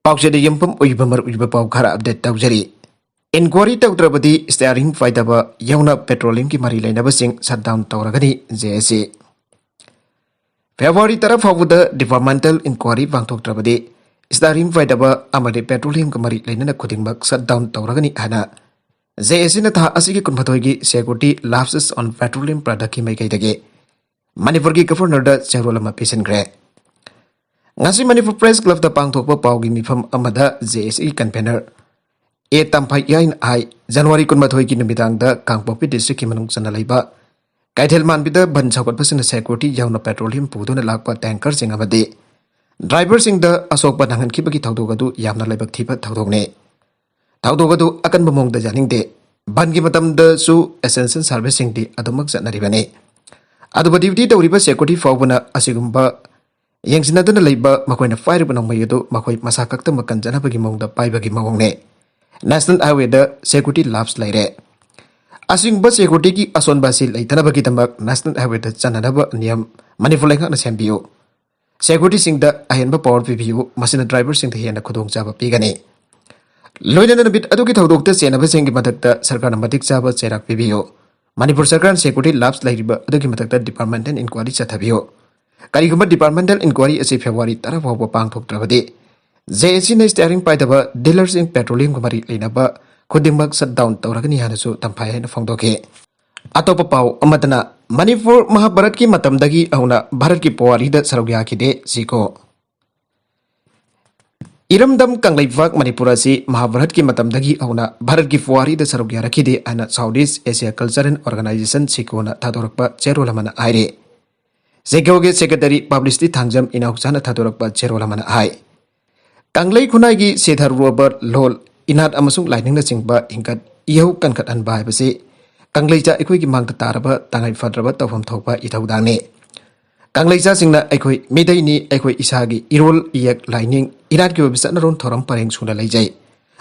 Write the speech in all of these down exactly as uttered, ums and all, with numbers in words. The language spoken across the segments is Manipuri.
ꯄꯥꯎꯆꯦꯗ ꯌꯨꯝꯐꯝ ꯑꯣꯏꯕ ꯃꯔꯨꯑꯣꯏꯕ ꯄꯥꯎ ꯈꯔ ꯑꯞꯗꯦꯠ ꯇꯧꯖꯔꯤ꯫ ꯏꯟꯀ꯭ꯋꯥꯔꯤ ꯇꯧꯗ꯭ꯔꯕꯗꯤ ꯁ꯭ꯇꯤꯌꯥꯔꯤꯡ ꯄꯥꯏꯗꯕ ꯌꯧꯅ ꯄꯦꯇ꯭ꯔꯣꯂꯤꯌꯝꯒꯤ ꯃꯔꯤ ꯂꯩꯅꯕꯁꯤꯡ ꯁꯠ down ꯇꯧꯔꯒꯅꯤ, J S C. February ꯇꯔꯥ ꯐꯥꯎꯕꯗ ꯗꯤꯄꯥꯔꯠꯃꯦꯟꯇꯦꯜ ꯏꯟꯀ꯭ꯋꯥꯔꯤ ꯄꯥꯡꯊꯣꯛꯇ꯭ꯔꯕꯗꯤ ꯁ꯭ꯇꯤꯌꯥꯔꯤꯡ ꯄꯥꯏꯗꯕ ꯑꯃꯗꯤ ꯄꯦꯇ꯭ꯔꯣꯂꯤꯌꯝꯒ ꯃꯔꯤ ꯂꯩꯅꯅ ꯈꯨꯗꯤꯡꯃꯛ ꯁꯠ ꯗꯥꯎꯟ ꯇꯧꯔꯒꯅꯤ ꯍꯥꯏꯅ ꯖꯦ ꯑꯦꯁ ꯁꯤꯅ ꯊꯥ ꯑꯁꯤꯒꯤ ꯀꯨꯟꯃꯥꯊꯣꯏꯒꯤ Security Lapses on Petroleum Productꯀꯤ ꯃꯥꯏꯀꯩꯗꯒꯤ ꯃꯅꯤꯄꯨꯔꯒꯤ ꯒꯕꯔꯅꯔꯗ ꯆꯦꯔꯣꯜ ꯑꯃ ꯄꯤꯁꯤꯟꯈ꯭ꯔꯦ꯫ ꯉꯁꯤ ꯃꯅꯤꯄꯨꯔ ꯄ꯭ꯔꯦꯁ ꯀ꯭ꯂꯕꯇ ꯄꯥꯡꯊꯣꯛꯄ ꯄꯥꯎꯒꯤ ꯃꯤꯐꯝ ꯑꯃꯗ ꯖꯦ ꯑꯦꯁ ꯁꯤꯒꯤ ꯀꯟꯚꯦꯅꯔ ꯑꯦ ꯇꯝꯐꯥꯏꯌꯥꯏꯅ ꯍꯥꯏ, ꯖꯅꯋꯥꯔꯤ ꯀꯨꯟꯃꯥꯊꯣꯏꯒꯤ ꯅꯨꯃꯤꯗꯥꯡꯗ ꯀꯥꯡꯄꯣꯛꯄꯤ ꯗꯤꯁꯇ꯭ꯔꯤꯛꯀꯤ ꯃꯅꯨꯡ ꯆꯟꯅ ꯂꯩꯕ ꯀꯩꯊꯦꯜ ꯃꯥꯟꯕꯤꯗ ꯕꯟ ꯁꯧꯒꯠꯄꯁꯤꯡꯅ ꯁꯦꯀ꯭ꯌꯨꯔꯤꯇꯤ ꯌꯥꯎꯅ ꯄꯦꯇ꯭ꯔꯣꯂꯤꯌꯝ ꯄꯨꯗꯨꯅ ꯂꯥꯛꯄ ꯇꯦꯡꯀꯔꯁꯤꯡ ꯑꯃꯗꯤ ꯗ꯭ꯔꯥꯏꯚꯔꯁꯤꯡꯗ ꯑꯁꯣꯛꯄ ꯅꯪꯍꯟꯈꯤꯕꯒꯤ ꯊꯧꯗꯣꯛ ꯑꯗꯨ ꯌꯥꯝꯅ ꯂꯥꯏꯕꯛ ꯊꯤꯕ ꯊꯧꯗꯣꯛꯅꯤ꯫ ꯊꯧꯗꯣꯛ ꯑꯗꯨ ꯑꯀꯟꯕ ꯃꯑꯣꯡꯗ ꯌꯥꯅꯤꯡꯗꯦ꯫ ꯕꯟꯒꯤ ꯃꯇꯝꯗꯁꯨ ꯑꯦꯁꯦꯟꯁꯤꯌꯦꯜ ꯁꯥꯔꯚꯤꯁꯁꯤꯡꯗꯤ ꯑꯗꯨꯃꯛ ꯆꯠꯅꯔꯤꯕꯅꯤ꯫ ꯑꯗꯨꯕꯨ ꯗ꯭ꯌꯨꯇꯤ ꯇꯧꯔꯤꯕ ꯁꯦꯀ꯭ꯌꯨꯔꯤꯇꯤ ꯐꯥꯎꯕꯅ ꯑꯁꯤꯒꯨꯝꯕ ꯌꯦꯡꯁꯤꯟꯅꯗꯨꯅ ꯂꯩꯕ ꯃꯈꯣꯏꯅ ꯄꯥꯏꯔꯤꯕ ꯅꯣꯡꯃꯩ ꯑꯗꯨ ꯃꯈꯣꯏ ꯃꯁꯥ ꯈꯛꯇꯃꯛ ꯀꯟꯖꯅꯕꯒꯤ ꯃꯑꯣꯡꯗ ꯄꯥꯏꯕꯒꯤ ꯃꯑꯣꯡꯅꯤ꯫ ꯅꯦꯁꯅꯦꯜ ꯍꯥꯏꯋꯦꯗ ꯁꯦꯀ꯭ꯌꯨꯔꯤꯇꯤ ꯂꯥꯞꯁ ꯂꯩꯔꯦ꯫ ꯑꯁꯤꯒꯨꯝꯕ ꯁꯦꯀ꯭ꯌꯨꯔꯤꯇꯤꯒꯤ ꯑꯁꯣꯟꯕ ꯑꯁꯤ ꯂꯩꯇꯅꯕꯒꯤꯗꯃꯛ ꯅꯦꯁꯅꯦꯜ ꯍꯥꯏꯋꯦꯗ ꯆꯠꯅꯅꯕ ꯅꯤꯌꯝ ꯃꯅꯤꯄꯨꯔ ꯂꯩꯉꯥꯛꯅ ꯁꯦꯝꯕꯤꯌꯨ꯫ ꯁꯦꯀ꯭ꯌꯨꯔꯤꯇꯤꯁꯤꯡꯗ ꯑꯍꯦꯟꯕ ꯄꯥꯋꯔ ꯄꯤꯕꯤꯌꯨ, ꯃꯁꯤꯅ ꯗ꯭ꯔꯥꯏꯚꯔꯁꯤꯡꯗ ꯍꯦꯟꯅ ꯈꯨꯗꯣꯡꯆꯥꯕ ꯄꯤꯒꯅꯤ꯫ ꯂꯣꯏꯅꯅ ꯅꯨꯃꯤꯠ ꯑꯗꯨꯒꯤ ꯊꯧꯗꯣꯛꯇ ꯆꯦꯟꯅꯕꯁꯤꯡꯒꯤ ꯃꯊꯛꯇ ꯁꯔꯀꯥꯔꯅ ꯃꯇꯤꯛ ꯆꯥꯕ ꯆꯩꯔꯥꯛ ꯄꯤꯕꯤꯌꯨ꯫ ꯃꯅꯤꯄꯨꯔ ꯁꯔꯀꯥꯔꯅ ꯁꯦꯀ꯭ꯌꯨꯔꯤꯇꯤ ꯂꯥꯞꯁ ꯂꯩꯔꯤꯕ ꯑꯗꯨꯒꯤ ꯃꯊꯛꯇ ꯗꯤꯄꯥꯔꯠꯃꯦꯟꯇꯦꯜ ꯏꯟꯀ꯭ꯋꯥꯔꯤ ꯆꯠꯊꯕꯤꯌꯨ꯫ ꯀꯔꯤꯒꯨꯝꯕ ꯗꯤꯄꯥꯔꯠꯃꯦꯟꯇꯦꯜ ꯏꯟꯀ꯭ꯋꯥꯔꯤ ꯑꯁꯤ ꯐꯦꯕ꯭ꯔꯨꯋꯥꯔꯤ ꯇꯔꯥ ꯐꯥꯎꯕ ꯄꯥꯡꯊꯣꯛꯇ꯭ꯔꯕꯗꯤ, ꯖꯦ ꯑꯦꯁ ꯁꯤꯅ ꯁ꯭ꯇꯤꯌꯥꯔꯤꯡ ꯄꯥꯏꯗꯕ ꯗꯤꯂꯔꯁꯤꯡ ꯄꯦꯇ꯭ꯔꯣꯂꯤꯌꯝꯒ ꯃꯔꯤ ꯂꯩꯅꯕ ꯈꯨꯗꯤꯡꯃꯛ ꯁꯠ ꯗꯥꯎꯟ ꯇꯧꯔꯒꯅꯤ ꯍꯥꯏꯅꯁꯨ ꯇꯝꯐꯥꯏ ꯍꯥꯏꯅ ꯐꯣꯡꯗꯣꯛꯈꯤ꯫ ꯑꯇꯣꯞꯄ ꯄꯥꯎ ꯑꯃꯗꯅ, ꯃꯅꯤꯄꯨꯔ ꯃꯍꯥꯚꯥꯔꯠꯀꯤ ꯃꯇꯝꯗꯒꯤ ꯍꯧꯅ ꯚꯥꯔꯠꯀꯤ ꯄꯨꯋꯥꯔꯤꯗ ꯁꯔꯨꯛ ꯌꯥꯈꯤꯗꯦ, ꯁꯤꯀꯣ꯫ ꯏꯔꯝꯗꯝ ꯀꯪꯂꯩꯄꯥꯛ ꯃꯅꯤꯄꯨꯔ ꯑꯁꯤ ꯃꯍꯥꯚꯥꯔꯠꯀꯤ ꯃꯇꯝꯗꯒꯤ ꯍꯧꯅ ꯚꯥꯔꯠꯀꯤ ꯄꯨꯋꯥꯔꯤꯗ ꯁꯔꯨꯛ ꯌꯥꯔꯛꯈꯤꯗꯦ ꯍꯥꯏꯅ South East Asia Cultural Organization, ꯁꯤꯀꯣꯅ ꯊꯥꯗꯣꯔꯛꯄ ꯆꯦꯔꯣꯜ ꯑꯃꯅ ꯍꯥꯏꯔꯤ꯫ ꯁꯤꯀꯣꯒꯤ ꯁꯦꯀ꯭ꯔꯦꯇꯔꯤ ꯄꯕ꯭ꯂꯤꯁꯤꯇꯤ ꯊꯥꯡꯖꯝ ꯏꯅꯥꯎꯆꯥꯅ ꯊꯥꯗꯣꯔꯛꯄ ꯆꯦꯔꯣꯜ ꯑꯃꯅ ꯍꯥꯏ, ꯀꯪꯂꯩ ꯈꯨꯟꯅꯥꯏꯒꯤ ꯁꯦꯊꯔꯨꯔꯕ ꯂꯣꯜ, ꯏꯅꯥꯠ ꯑꯃꯁꯨꯡ ꯂꯥꯏꯅꯤꯡꯅꯆꯤꯡꯕ ꯍꯤꯡꯒꯠ ꯏꯍꯧ ꯀꯟꯈꯠꯍꯟꯕ ꯍꯥꯏꯕꯁꯤ ꯀꯪꯂꯩꯆꯥ ꯑꯩꯈꯣꯏꯒꯤ ꯃꯥꯡꯗ ꯇꯥꯔꯕ ꯇꯉꯥꯏ ꯐꯗ꯭ꯔꯕ ꯇꯧꯐꯝ ꯊꯣꯛꯄ ꯏꯊꯧꯗꯥꯡꯅꯤ꯫ ꯀꯪꯂꯩꯆꯥꯁꯤꯡꯅ ꯑꯩꯈꯣꯏ ꯃꯤꯇꯩꯅꯤ, ꯑꯩꯈꯣꯏ ꯏꯁꯥꯒꯤ ꯏꯔꯣꯜ, ꯏꯌꯦꯛ, ꯂꯥꯏꯅꯤꯡ, ꯏꯅꯥꯠꯀꯤ ꯑꯣꯏꯕ ꯆꯠꯅꯔꯣꯟ ꯊꯧꯔꯝ ꯄꯔꯦꯡ ꯁꯨꯅ ꯂꯩꯖꯩ꯫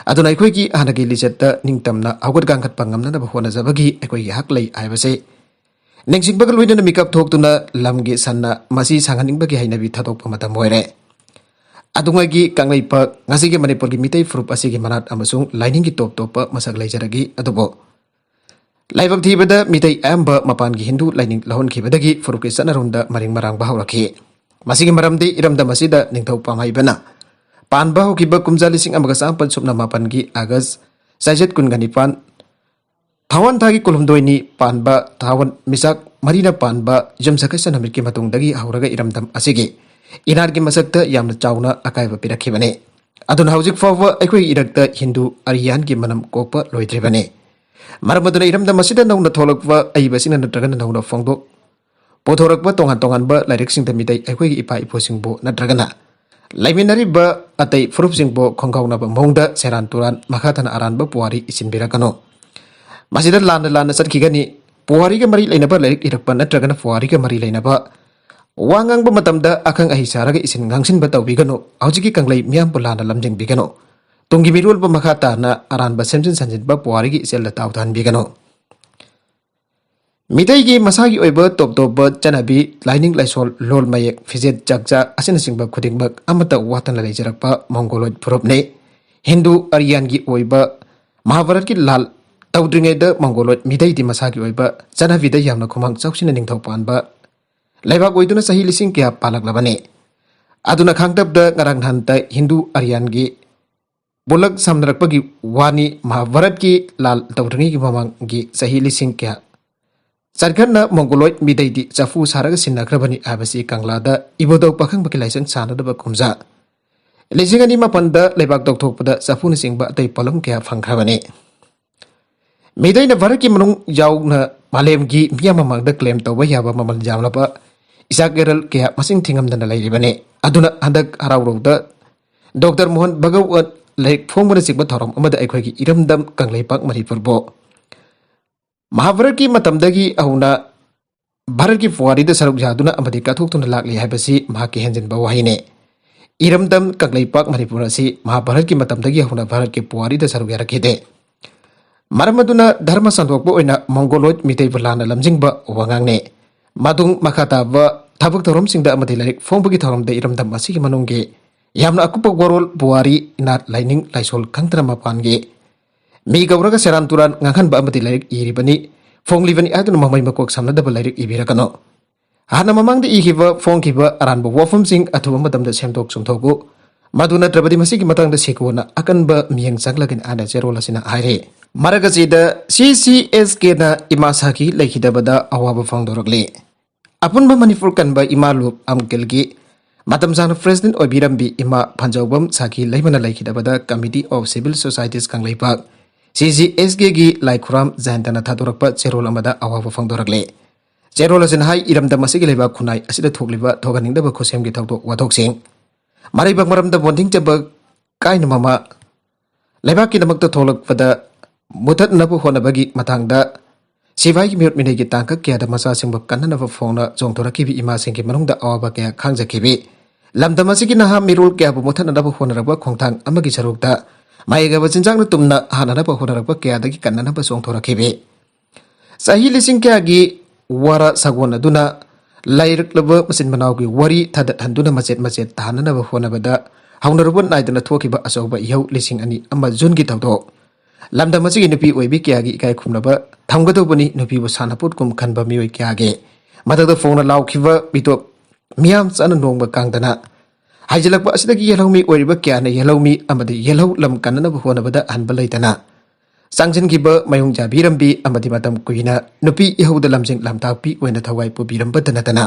ꯑꯗꯨꯅ ꯑꯩꯈꯣꯏꯒꯤ ꯍꯥꯟꯅꯒꯤ ꯂꯤꯆꯠꯇ ꯅꯤꯡꯇꯝꯅ ꯍꯧꯒꯠ ꯀꯥꯡꯈꯠꯄ ꯉꯝꯅꯅꯕ ꯍꯣꯠꯅꯖꯕꯒꯤ ꯑꯩꯈꯣꯏꯒꯤ ꯍꯛ ꯂꯩ ꯍꯥꯏꯕꯁꯤ ꯅꯤꯡꯁꯤꯡꯕꯒ ꯂꯣꯏꯅꯅ ꯃꯤꯀꯞ ꯊꯣꯛꯇꯨꯅ ꯂꯝꯒꯤ ꯁꯟꯅ ꯃꯁꯤ ꯁꯥꯡꯍꯟꯅꯤꯡꯕꯒꯤ ꯍꯩꯅꯕꯤ ꯊꯥꯗꯣꯛꯄ ꯃꯇꯝ ꯑꯣꯏꯔꯦ꯫ ꯑꯗꯨꯉꯩꯒꯤ ꯀꯪꯂꯩꯄꯥꯛ, ꯉꯁꯤꯒꯤ ꯃꯅꯤꯄꯨꯔꯒꯤ ꯃꯤꯇꯩ ꯐꯨꯔꯨꯞ ꯑꯁꯤꯒꯤ ꯃꯅꯥꯠ ꯑꯃꯁꯨꯡ ꯂꯥꯏꯅꯤꯡꯒꯤ ꯇꯣꯞ ꯇꯣꯞꯄ ꯃꯁꯛ ꯂꯩꯖꯔꯛꯏ꯫ ꯑꯗꯨꯕꯨ ꯂꯥꯏꯕꯛ ꯊꯤꯕꯗ ꯃꯤꯇꯩ ꯑꯌꯥꯝꯕ ꯃꯄꯥꯟꯒꯤ ꯍꯤꯟꯗꯨ ꯂꯥꯏꯅꯤꯡ ꯂꯧꯍꯟꯈꯤꯕꯗꯒꯤ ꯐꯨꯔꯨꯞꯀꯤ ꯆꯠꯅꯔꯣꯟꯗ ꯃꯔꯤꯡ ꯃꯔꯥꯡꯕ ꯍꯧꯔꯛꯈꯤ꯫ ꯃꯁꯤꯒꯤ ꯃꯔꯝꯗꯤ ꯏꯔꯝꯗꯝ ꯑꯁꯤꯗ ꯅꯤꯡꯊꯧ ꯄꯥꯡꯍꯩꯕꯅ ꯄꯥꯟꯕ ꯍꯧꯈꯤꯕ ꯀꯨꯝꯖꯥ ꯂꯤꯁꯤꯡ ꯑꯃꯒ ꯆꯥꯃꯥꯄꯟ ꯁꯨꯞꯅ ꯃꯥꯄꯟꯒꯤ ꯑꯥꯒꯁ ꯆꯩꯆꯠ ꯀꯨꯟꯒ ꯅꯤꯄꯥꯟ, ꯊꯥꯋꯟ ꯊꯥꯒꯤ ꯀꯨꯟꯍꯨꯝꯗꯣꯏꯅꯤ ꯄꯥꯟꯕ ꯊꯥꯋꯟ ꯃꯤꯆꯥꯛ ꯃꯔꯤꯅ ꯄꯥꯟꯕ ꯌꯨꯝꯁꯀꯩꯁ ꯅꯨꯃꯤꯠꯀꯤ ꯃꯇꯨꯡꯗꯒꯤ ꯍꯧꯔꯒ ꯏꯔꯝꯗꯝ ꯑꯁꯤꯒꯤ ꯏꯅꯥꯠꯀꯤ ꯃꯁꯛꯇ ꯌꯥꯝꯅ ꯆꯥꯎꯅ ꯑꯀꯥꯏꯕ ꯄꯤꯔꯛꯈꯤꯕꯅꯤ꯫ ꯑꯗꯨꯅ ꯍꯧꯖꯤꯛ ꯐꯥꯎꯕ ꯑꯩꯈꯣꯏꯒꯤ ꯏꯔꯛꯇ ꯍꯤꯟꯗꯨ ꯑꯔꯤꯌꯥꯟꯒꯤ ꯃꯅꯝ ꯀꯣꯛꯄ ꯂꯣꯏꯗ꯭ꯔꯤꯕꯅꯤ꯫ ꯃꯔꯝ ꯑꯗꯨꯅ ꯏꯔꯝꯗꯝ ꯑꯁꯤꯗ ꯅꯧꯅ ꯊꯣꯛꯂꯛꯄ ꯑꯏꯕꯁꯤꯡꯅ ꯅꯠꯇ꯭ꯔꯒꯅ ꯅꯧꯅ ꯐꯣꯡꯗꯣꯛ ꯄꯨꯊꯣꯔꯛꯄ ꯇꯣꯉꯥꯟ ꯇꯣꯉꯥꯟꯕ ꯂꯥꯏꯔꯤꯛꯁꯤꯡꯗ ꯃꯤꯇꯩ ꯑꯩꯈꯣꯏꯒꯤ ꯏꯄꯥ ꯏꯄꯨꯁꯤꯡꯕꯨ ꯅꯠꯇ꯭ꯔꯒꯅ ꯂꯩꯃꯤꯟꯅꯔꯤꯕ ꯑꯇꯩ ꯐꯨꯔꯨꯞꯁꯤꯡꯕꯨ ꯈꯣꯡꯒꯥꯎꯅꯕ ꯃꯑꯣꯡꯗ ꯁꯦꯔꯥꯟ ꯇꯨꯔꯥꯟ ꯃꯈꯥ ꯇꯥꯅ ꯑꯔꯥꯟꯕ ꯄꯨꯋꯥꯔꯤ ꯏꯁꯤꯟꯕꯤꯔꯛꯀꯅꯨ꯫ ꯃꯁꯤꯗ ꯂꯥꯟꯅ ꯂꯥꯟꯅ ꯆꯠꯈꯤꯒꯅꯤ꯫ ꯄꯨꯋꯥꯔꯤꯒ ꯃꯔꯤ ꯂꯩꯅꯕ ꯂꯥꯏꯔꯤꯛ ꯏꯔꯛꯄ ꯅꯠꯇ꯭ꯔꯒꯅ ꯄꯨꯋꯥꯔꯤꯒ ꯃꯔꯤ ꯂꯩꯅꯕ ꯋꯥ ꯉꯥꯡꯕ ꯃꯇꯝꯗ ꯑꯈꯪ ꯑꯍꯩ ꯁꯥꯔꯒ ꯏꯁꯤꯟ ꯉꯥꯡꯁꯤꯟꯕ ꯇꯧꯕꯤꯒꯅꯨ꯫ ꯍꯧꯖꯤꯛꯀꯤ ꯀꯪꯂꯩ ꯃꯤꯌꯥꯝꯕꯨ ꯂꯥꯟꯅ ꯂꯝꯖꯤꯡꯕꯤꯒꯅꯨ꯫ ꯇꯨꯡꯒꯤ ꯃꯤꯔꯣꯜꯕꯨ ꯃꯈꯥ ꯇꯥꯅ ꯑꯔꯥꯟꯕ ꯁꯦꯝꯖꯤꯟ ꯁꯥꯖꯤꯟꯕ ꯄꯨꯋꯥꯔꯤꯒꯤ ꯏꯆꯦꯜꯗ ꯇꯥꯎꯊꯍꯟꯕꯤꯒꯅꯨ꯫ ꯃꯤꯇꯩꯒꯤ ꯃꯁꯥꯒꯤ ꯑꯣꯏꯕ ꯇꯣꯞ ꯇꯣꯞꯄ ꯆꯠꯅꯕꯤ, ꯂꯥꯏꯅꯤꯡ ꯂꯥꯏꯁꯣꯜ, ꯂꯣꯜ ꯃꯌꯦꯛ, ꯐꯤꯖꯦꯠ ꯆꯥꯛꯆꯥ ꯑꯁꯤꯅꯆꯤꯡꯕ ꯈꯨꯗꯤꯡꯃꯛ ꯑꯃꯠꯇ ꯋꯥꯠꯇꯅ ꯂꯩꯖꯔꯛꯄ ꯃꯣꯡꯒꯣꯂꯣꯏꯗ ꯐꯨꯔꯨꯞꯅꯤ꯫ ꯍꯤꯟꯗꯨ ꯑꯔꯤꯌꯥꯟꯒꯤ ꯑꯣꯏꯕ ꯃꯍꯥꯚꯥꯔꯠꯀꯤ ꯂꯥꯜ ꯇꯧꯗ꯭ꯔꯤꯉꯩꯗ ꯃꯣꯡꯒꯣꯂꯣꯏꯗ ꯃꯤꯇꯩꯗꯤ ꯃꯁꯥꯒꯤ ꯑꯣꯏꯕ ꯆꯠꯅꯕꯤꯗ ꯌꯥꯝꯅ ꯈꯨꯃꯥꯡ ꯆꯥꯎꯁꯤꯟꯅ ꯅꯤꯡꯊꯧ ꯄꯥꯟꯕ ꯂꯩꯕꯥꯛ ꯑꯣꯏꯗꯨꯅ ꯆꯍꯤ ꯂꯤꯁꯤꯡ ꯀꯌꯥ ꯄꯥꯜꯂꯛꯂꯕꯅꯤ꯫ ꯑꯗꯨꯅ ꯈꯥꯡꯇꯞꯇ ꯉꯔꯥꯡ ꯅꯍꯥꯟꯇ ꯍꯤꯟꯗꯨ ꯑꯔꯤꯌꯥꯟꯒꯤ ꯄꯣꯂꯛ ꯁꯝꯅꯔꯛꯄꯒꯤ ꯋꯥꯅꯤ꯫ ꯃꯍꯥꯚꯥꯔꯠꯀꯤ ꯂꯥꯜ ꯇꯧꯗ꯭ꯔꯤꯉꯩꯒꯤ ꯃꯃꯥꯡꯒꯤ ꯆꯍꯤ ꯂꯤꯁꯤꯡ ꯀꯌꯥ ꯆꯟꯈꯠꯅ ꯃꯣꯡꯒꯣꯂꯣꯏꯗ ꯃꯤꯇꯩꯗꯤ ꯆꯐꯨ ꯁꯥꯔꯒ ꯁꯤꯟꯅꯈ꯭ꯔꯕꯅꯤ ꯍꯥꯏꯕꯁꯤ ꯀꯪꯂꯥꯗ ꯏꯕꯣꯗꯧ ꯄꯥꯈꯪꯕꯒꯤ ꯂꯥꯏꯁꯪ ꯁꯥꯟꯅꯗꯕ ꯀꯨꯝꯖꯥ ꯂꯤꯁꯤꯡ ꯑꯅꯤ ꯃꯥꯄꯟꯗ ꯂꯩꯕꯥꯛ ꯇꯧꯊꯣꯛꯄꯗ ꯆꯐꯨꯅꯆꯤꯡꯕ ꯑꯇꯩ ꯄꯣꯠꯂꯝ ꯀꯌꯥ ꯐꯪꯈ꯭ꯔꯕꯅꯤ꯫ ꯃꯤꯇꯩꯅ ꯚꯥꯔꯠꯀꯤ ꯃꯅꯨꯡ ꯌꯥꯎꯅ ꯃꯥꯂꯦꯝꯒꯤ ꯃꯤꯌꯥꯝ ꯃꯃꯥꯡꯗ ꯀ꯭ꯂꯦꯝ ꯇꯧꯕ ꯌꯥꯕ ꯃꯃꯜ ꯌꯥꯝꯂꯕ ꯏꯆꯥꯛ ꯏꯔꯜ ꯀꯌꯥ ꯃꯁꯤꯡ ꯊꯤꯉꯝꯗꯅ ꯂꯩꯔꯤꯕꯅꯤ꯫ ꯑꯗꯨꯅ ꯍꯟꯗꯛ ꯍꯔꯥꯎꯔꯧꯗ ꯗꯣꯛꯇꯔ ꯃꯣꯍꯟ ꯚꯒꯋꯠ ꯂꯥꯏꯔꯤꯛ ꯐꯣꯡꯕꯅꯆꯤꯡꯕ ꯊꯧꯔꯝ ꯑꯃꯗ ꯑꯩꯈꯣꯏꯒꯤ ꯏꯔꯝꯗꯝ ꯀꯪꯂꯩꯄꯥꯛ ꯃꯅꯤꯄꯨꯔꯕꯨ ꯃꯍꯥꯚꯥꯔꯠꯀꯤ ꯃꯇꯝꯗꯒꯤ ꯍꯧꯅ ꯚꯥꯔꯠꯀꯤ ꯄꯨꯋꯥꯔꯤꯗ ꯁꯔꯨꯛ ꯌꯥꯗꯨꯅ ꯑꯃꯗꯤ ꯀꯠꯊꯣꯛꯇꯨꯅ ꯂꯥꯛꯂꯤ ꯍꯥꯏꯕꯁꯤ ꯃꯍꯥꯛꯀꯤ ꯍꯦꯟꯖꯤꯟꯕ ꯋꯥꯍꯩꯅꯤ꯫ ꯏꯔꯝꯗꯝ ꯀꯪꯂꯩꯄꯥꯛ ꯃꯅꯤꯄꯨꯔ ꯑꯁꯤ ꯃꯍꯥꯚꯥꯔꯠꯀꯤ ꯃꯇꯝꯗꯒꯤ ꯍꯧꯅ ꯚꯥꯔꯠꯀꯤ ꯄꯨꯋꯥꯔꯤꯗ ꯁꯔꯨꯛ ꯌꯥꯔꯛꯈꯤꯗꯦ꯫ ꯃꯔꯝ ꯑꯗꯨꯅ ꯙꯔꯃ ꯁꯟꯗꯣꯛꯄ ꯑꯣꯏꯅ ꯃꯣꯡꯒꯣꯂꯣꯏꯗ ꯃꯤꯇꯩꯕꯨ ꯂꯥꯟꯅ ꯂꯝꯖꯤꯡꯕ ꯋꯥꯉꯥꯡꯅꯤ꯫ ꯃꯇꯨꯡ ꯃꯈꯥ ꯇꯥꯕ ꯊꯕꯛ ꯊꯧꯔꯝꯁꯤꯡꯗ ꯑꯃꯗꯤ ꯂꯥꯏꯔꯤꯛ ꯐꯣꯡꯕꯒꯤ ꯊꯧꯔꯝꯗ ꯏꯔꯝꯗꯝ ꯑꯁꯤꯒꯤ ꯃꯅꯨꯡꯒꯤ ꯌꯥꯝꯅ ꯑꯀꯨꯞꯄ ꯋꯥꯔꯣꯜ, ꯄꯨꯋꯥꯔꯤ, ꯏꯅꯥꯠ, ꯂꯥꯏꯅꯤꯡ, ꯂꯥꯏꯁꯣꯜ ꯈꯪꯗꯅ ꯃꯄꯥꯟꯒꯤ ꯃꯤ ꯀꯧꯔꯒ ꯁꯦꯔꯥꯟ ꯇꯨꯔꯥꯟ ꯉꯥꯡꯍꯟꯕ ꯑꯃꯗꯤ ꯂꯥꯏꯔꯤꯛ ꯏꯔꯤꯕꯅꯤ, ꯐꯣꯡꯂꯤꯕꯅꯤ ꯍꯥꯏꯗꯨꯅ ꯃꯃꯩ ꯃꯀꯣꯛ ꯁꯝꯅꯗꯕ ꯂꯥꯏꯔꯤꯛ ꯏꯕꯤꯔꯛꯀꯅꯨ꯫ ꯍꯥꯟꯅ ꯃꯃꯥꯡꯗ ꯏꯈꯤꯕ, ꯐꯣꯡꯈꯤꯕ ꯑꯔꯥꯟꯕ ꯋꯥꯐꯝꯁꯤꯡ ꯑꯊꯨꯕ ꯃꯇꯝꯗ ꯁꯦꯝꯗꯣꯛ ꯆꯨꯝꯊꯣꯛꯎ꯫ ꯃꯗꯨ ꯅꯠꯇ꯭ꯔꯕꯗꯤ ꯃꯁꯤꯒꯤ ꯃꯇꯥꯡꯗ ꯁꯦꯀꯣꯟꯅ ꯑꯀꯟꯕ ꯃꯤꯠꯌꯦꯡ ꯆꯪꯂꯒꯅꯤ ꯍꯥꯏꯅ ꯆꯦꯔꯣꯜ ꯑꯁꯤꯅ ꯍꯥꯏꯔꯤ꯫ ꯃꯔꯛ ꯑꯁꯤꯗ CCSKꯅ ꯏꯃꯥ ꯁꯥꯈꯤ ꯂꯩꯈꯤꯗꯕꯗ ꯑꯋꯥꯕ ꯐꯣꯡꯗꯣꯔꯛꯂꯤ꯫ ꯑꯄꯨꯟꯕ ꯃꯅꯤꯄꯨꯔ ꯀꯟꯕ ꯏꯃꯥ ꯂꯨꯞ ꯑꯪꯀꯜꯒꯤ ꯃꯇꯝ ꯁꯥꯡꯅ president ꯑꯣꯏꯕꯤꯔꯝꯕꯤ ꯏꯃꯥ ꯐꯟꯖꯧꯕꯝ ꯁꯥꯈꯤ ꯂꯩꯃꯅ ꯂꯩꯈꯤꯗꯕꯗ Committee of Civil Societies Kangleipak, CCSKꯒꯤ ꯂꯥꯏꯈꯨꯔꯥꯝ ꯖꯌꯟꯇꯅ ꯊꯥꯗꯣꯔꯛꯄ ꯆꯦꯔꯣꯜ ꯑꯃꯗ ꯑꯋꯥꯕ ꯐꯣꯡꯗꯣꯔꯛꯂꯦ꯫ ꯆꯦꯔꯣꯜ ꯑꯁꯤꯅ ꯍꯥꯏ, ꯏꯔꯝꯗꯝ ꯑꯁꯤꯒꯤ ꯂꯩꯕꯥꯛ ꯈꯨꯟꯅꯥꯏ ꯑꯁꯤꯗ ꯊꯣꯛꯂꯤꯕ ꯊꯣꯛꯍꯟꯅꯤꯡꯗꯕ ꯈꯨꯠꯁꯦꯝꯒꯤ ꯊꯧꯗꯣꯛ ꯋꯥꯊꯣꯛꯁꯤꯡ, ꯃꯔꯩꯕꯥꯛ ꯃꯔꯝꯗ ꯕꯣꯟꯗꯤꯡ ꯆꯦꯝꯕ ꯀꯥꯏꯅ ꯃꯃꯥ ꯂꯩꯕꯥꯛꯀꯤꯗꯃꯛꯇ ꯊꯣꯛꯂꯛꯄꯗ ꯃꯨꯊꯠꯅꯕ ꯍꯣꯠꯅꯕꯒꯤ ꯃꯇꯥꯡꯗ ꯁꯤꯐꯥꯏꯒꯤ ꯃꯤꯑꯣꯠ ꯃꯤꯅꯩꯒꯤ ꯇꯥꯡꯀꯛ ꯀꯌꯥꯗ ꯃꯆꯥꯁꯤꯡꯕꯨ ꯀꯟꯅꯅꯕ ꯐꯣꯡꯅ ꯆꯣꯡꯊꯣꯔꯛꯈꯤꯕ ꯏꯃꯥꯁꯤꯡꯒꯤ ꯃꯅꯨꯡꯗ ꯑꯋꯥꯕ ꯀꯌꯥ ꯈꯥꯡꯖꯈꯤꯕꯤ, ꯂꯝꯗꯝ ꯑꯁꯤꯒꯤ ꯅꯍꯥ ꯃꯤꯔꯣꯜ ꯀꯌꯥꯕꯨ ꯃꯨꯊꯠꯅꯅꯕ ꯍꯣꯠꯅꯔꯛꯄ ꯈꯣꯡꯊꯥꯡ ꯑꯃꯒꯤ ꯁꯔꯨꯛꯇ ꯃꯍꯩꯒꯕ ꯆꯤꯟꯖꯥꯛꯅ ꯇꯨꯝꯅ ꯍꯥꯠꯅꯅꯕ ꯍꯣꯠꯅꯔꯛꯄ ꯀꯌꯥꯗꯒꯤ ꯀꯟꯅꯅꯕ ꯆꯣꯡꯊꯣꯔꯛꯈꯤꯕꯤ꯫ ꯆꯍꯤ ꯂꯤꯁꯤꯡ ꯀꯌꯥꯒꯤ ꯋꯥꯔ ꯁꯥꯒꯣꯟꯅꯗꯨꯅ ꯂꯩꯔꯛꯂꯕ ꯃꯆꯤꯟ ꯃꯅꯥꯎꯒꯤ ꯋꯥꯔꯤ ꯊꯥꯗꯠꯍꯟꯗꯨꯅ ꯃꯆꯦꯠ ꯃꯆꯦꯠ ꯇꯥꯍꯟꯅꯅꯕ ꯍꯣꯠꯅꯕꯗ ꯍꯧꯅꯔꯨꯕ ꯅꯥꯏꯗꯅ ꯊꯣꯛꯈꯤꯕ ꯑꯆꯧꯕ ꯏꯍꯧ ꯂꯤꯁꯤꯡ ꯑꯅꯤ ꯑꯃ ꯖꯨꯟꯒꯤ ꯊꯧꯗꯣꯛ꯫ ꯂꯝꯗꯝ ꯑꯁꯤꯒꯤ ꯅꯨꯄꯤ ꯑꯣꯏꯕꯤ ꯀꯌꯥꯒꯤ ꯏꯀꯥꯏ ꯈꯨꯝꯅꯕ ꯊꯝꯒꯗꯧꯕꯅꯤ꯫ ꯅꯨꯄꯤꯕꯨ ꯁꯥꯟꯅꯄꯣꯠꯀꯨꯝ ꯈꯟꯕ ꯃꯤꯑꯣꯏ ꯀꯌꯥꯒꯤ ꯃꯊꯛꯇ ꯐꯣꯡꯅ ꯂꯥꯎꯈꯤꯕ ꯃꯤꯇꯣꯞ ꯃꯤꯌꯥꯝ ꯆꯥꯅ ꯅꯣꯡꯃ ꯀꯥꯡꯗꯅ ꯍꯥꯏꯖꯤꯜꯂꯛꯄ ꯑꯁꯤꯗꯒꯤ ꯌꯦꯜꯍꯧꯃꯤ ꯑꯣꯏꯔꯤꯕ ꯀꯌꯥꯅ ꯌꯦꯜꯍꯧꯃꯤ ꯑꯃꯗꯤ ꯌꯦꯜꯍꯧ ꯂꯝ ꯀꯟꯅꯅꯕ ꯍꯣꯠꯅꯕꯗ ꯑꯍꯟꯕ ꯂꯩꯇꯅ ꯆꯪꯁꯤꯟꯈꯤꯕ ꯃꯌꯣꯡ ꯆꯥꯕꯤꯔꯝꯕꯤ ꯑꯃꯗꯤ ꯃꯇꯝ ꯀꯨꯏꯅ ꯅꯨꯄꯤ ꯏꯍꯧꯗ ꯂꯝꯖꯤꯡ ꯂꯝꯇꯥꯛꯄꯤ ꯑꯣꯏꯅ ꯊꯋꯥꯏ ꯄꯨꯕꯤꯔꯝꯕꯇ ꯅꯠꯇꯅ